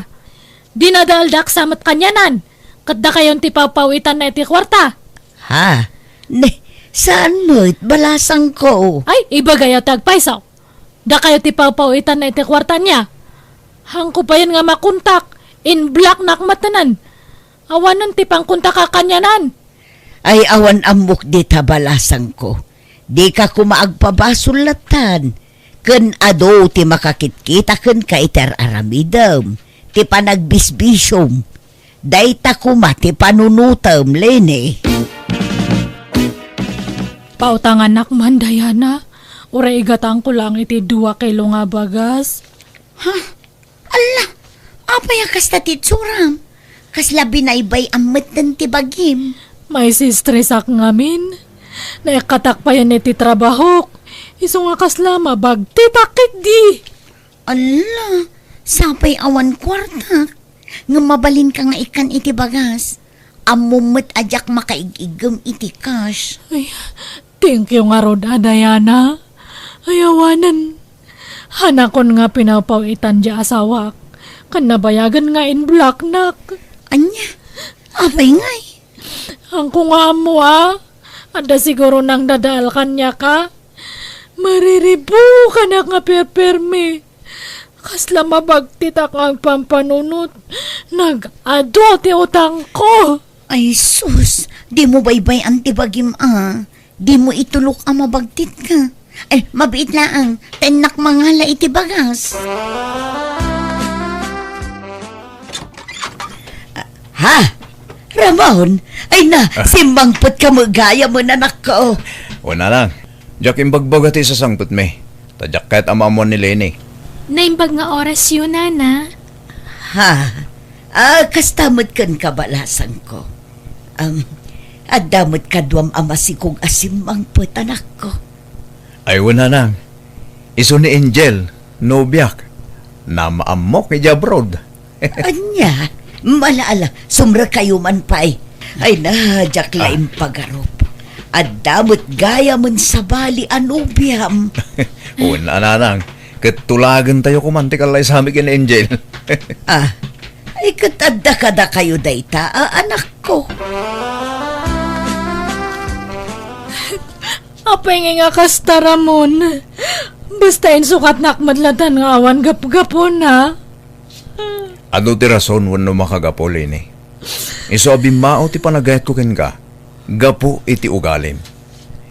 Dinadaaldak sa met kanianan, ket dakayon ti papaw-itanna iti kuarta. Ha? Ne, saan met, balasangko. Ay, ibagayo ti agpayso. Dakayo ti papaw-itanna iti kuarta nia. Haanko payen nga makontak, in-blocknak metten. Awanen ti pangkontaka kanianan. Ay, awan ammok dita, balasangko. Dika koma agpabasol lattan. Ken adu ti makakitkita kenka iti ar-aramidem, ti panagbisbisiom. Dayta koma ti panunotem, Leni. Pautanganak man, Diana. Uray igatanko laeng iti dua kilo nga bagas. Ha? Alla, apay a kasta ti itsuram? Kasla binaybay-am metten ti bagim. Maisistresak ngamin. Naikkatak payen iti trabahok. Isu nga kasla mabagtitak ketdi. Alla, sapay awan kuartak. Ngem mabalinka nga ikkan iti bagas. Ammom met a diak makaig-iggem iti cash. Ay, thank you ngarud a, Diana. Ay, awanen. Hanakon nga pinapaw-itan diay asawak. Ken nabayagen nga in-blocknak. Ania? Apay ngay? Haanko nga ammo a. Adda siguro nangdadaal kaniaka. Mariribukanak nga perpermi. Kasla mabagtitak nga agpampanunot. Nag-adu ti utangko. Ay sus, dimo baybay-an ti bagim a. Dimo itulok a mabagtitka. Ay, mabiit laeng, ta innak mangala iti bagas. Ha? Ramon? Ay na, ah, simmangpetka met gayam, anakko. O, Nanang, diak imbagbaga ti isasangpetmi. Ta diak ket ammoan ni Leni. Naimbag nga orasyo, Nana. Ha? Ah, kasta met kenka, balasangko. Am, adda met kaduam a masikog a simmangpet, anakko. Ay, wen, Nanang. Isu ni Angel, nobiak. Naam-ammok idiay abroad. Ania? Ala, ala, sumrekkayo man pay. Ay na, diak la impagarup. Adda met gayamen sabali a nobiam. Wen, Nanang. Ket tulagentayo koman ti kallaysami ken Angel. Ah, ay ket adda kadakayo dayta a anakko. Apay ngay nga kasta, Ramon? Basta insukatnak met latta nga awan gapgapuna. Adu ti rason wenno makagapu, Leni. Isu a bimmao ti panagayatko kenka gapu iti ugalim.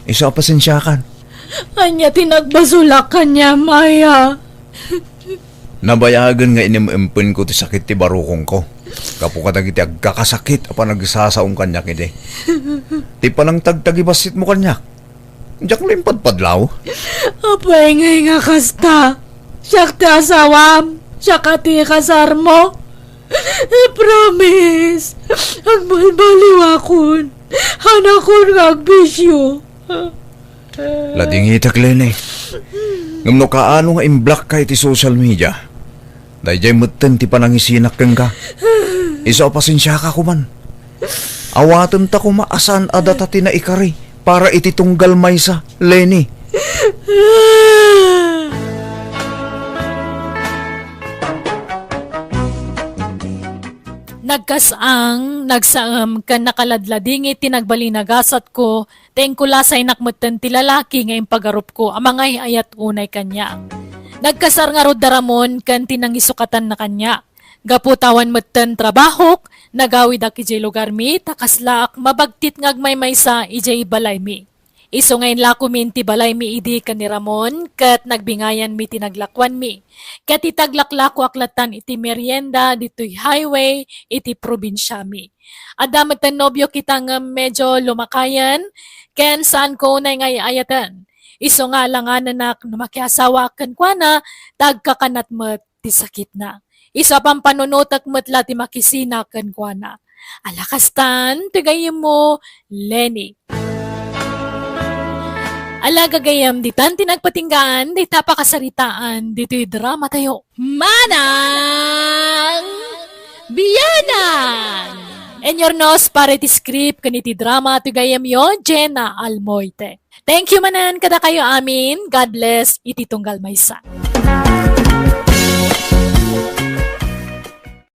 Isu a pasensiakan. Ania ti nagbasolak kaniam, aya? Nabayagen nga inim-impenko ti sakit ti barukongko gapu kadagiti agkakasakit a panagsasaom kaniak idi. Ti panangtagtagibasitmo kaniak, diak la impadpadlaw. Apay ngay nga kasta? Siak ti asawam, siak a ti ikasarmo. I-promise, agbalbaliwakon. Hanakon nga agbisio. Ladingitek, Leni. Ngem no kaano nga imblockka iti social media, daydiay metten ti panangisinak kenka. Isu a pasensiaka koman. Awatenta koma a saan a data ti naikari para iti tunggal maysa, Leni. Nagkas-ang, nagsaem, ken nakaladladingit ti nagbalin a gasatko, ta inkulasaynak metten ti lalaki nga impagarupko a mangay-ayat unay kaniak. Nagkasar ngarud da Ramon ken ti nangisukatanna kaniak. Gapu ta awan metten trabahok, nagawidak idiay lugarmi ta kaslaak mabagtit nga agmaymaysa idiay balaymi. Isu nga inlakomi iti balaymi idi ken ni Ramon ket nagbingayanmi ti naglakuanmi. Ket iti aglaklakoak lattan iti merienda ditoy highway iti probinsiami. Adda metten nobio kita ngem medio lumakayen ken saanko unay nga ay-ayaten. Isu nga alanganenak no makiasawaak kenkuana ta agkakanat met ti sakitna. Isu a pampanunotek met la ti makisina kenkuana. Ala kastan ti gayyemmo, Leni. Ala gagayyem, ditan ti nagpatinggaan dayta a pakasaritaan ditoy dramatayo. Manang Bianang! Inurnos para iti script ken iti drama ti gayyemyo, Jenna Almoite. Thank you manen kadakayo amin. God bless iti tunggal maysa.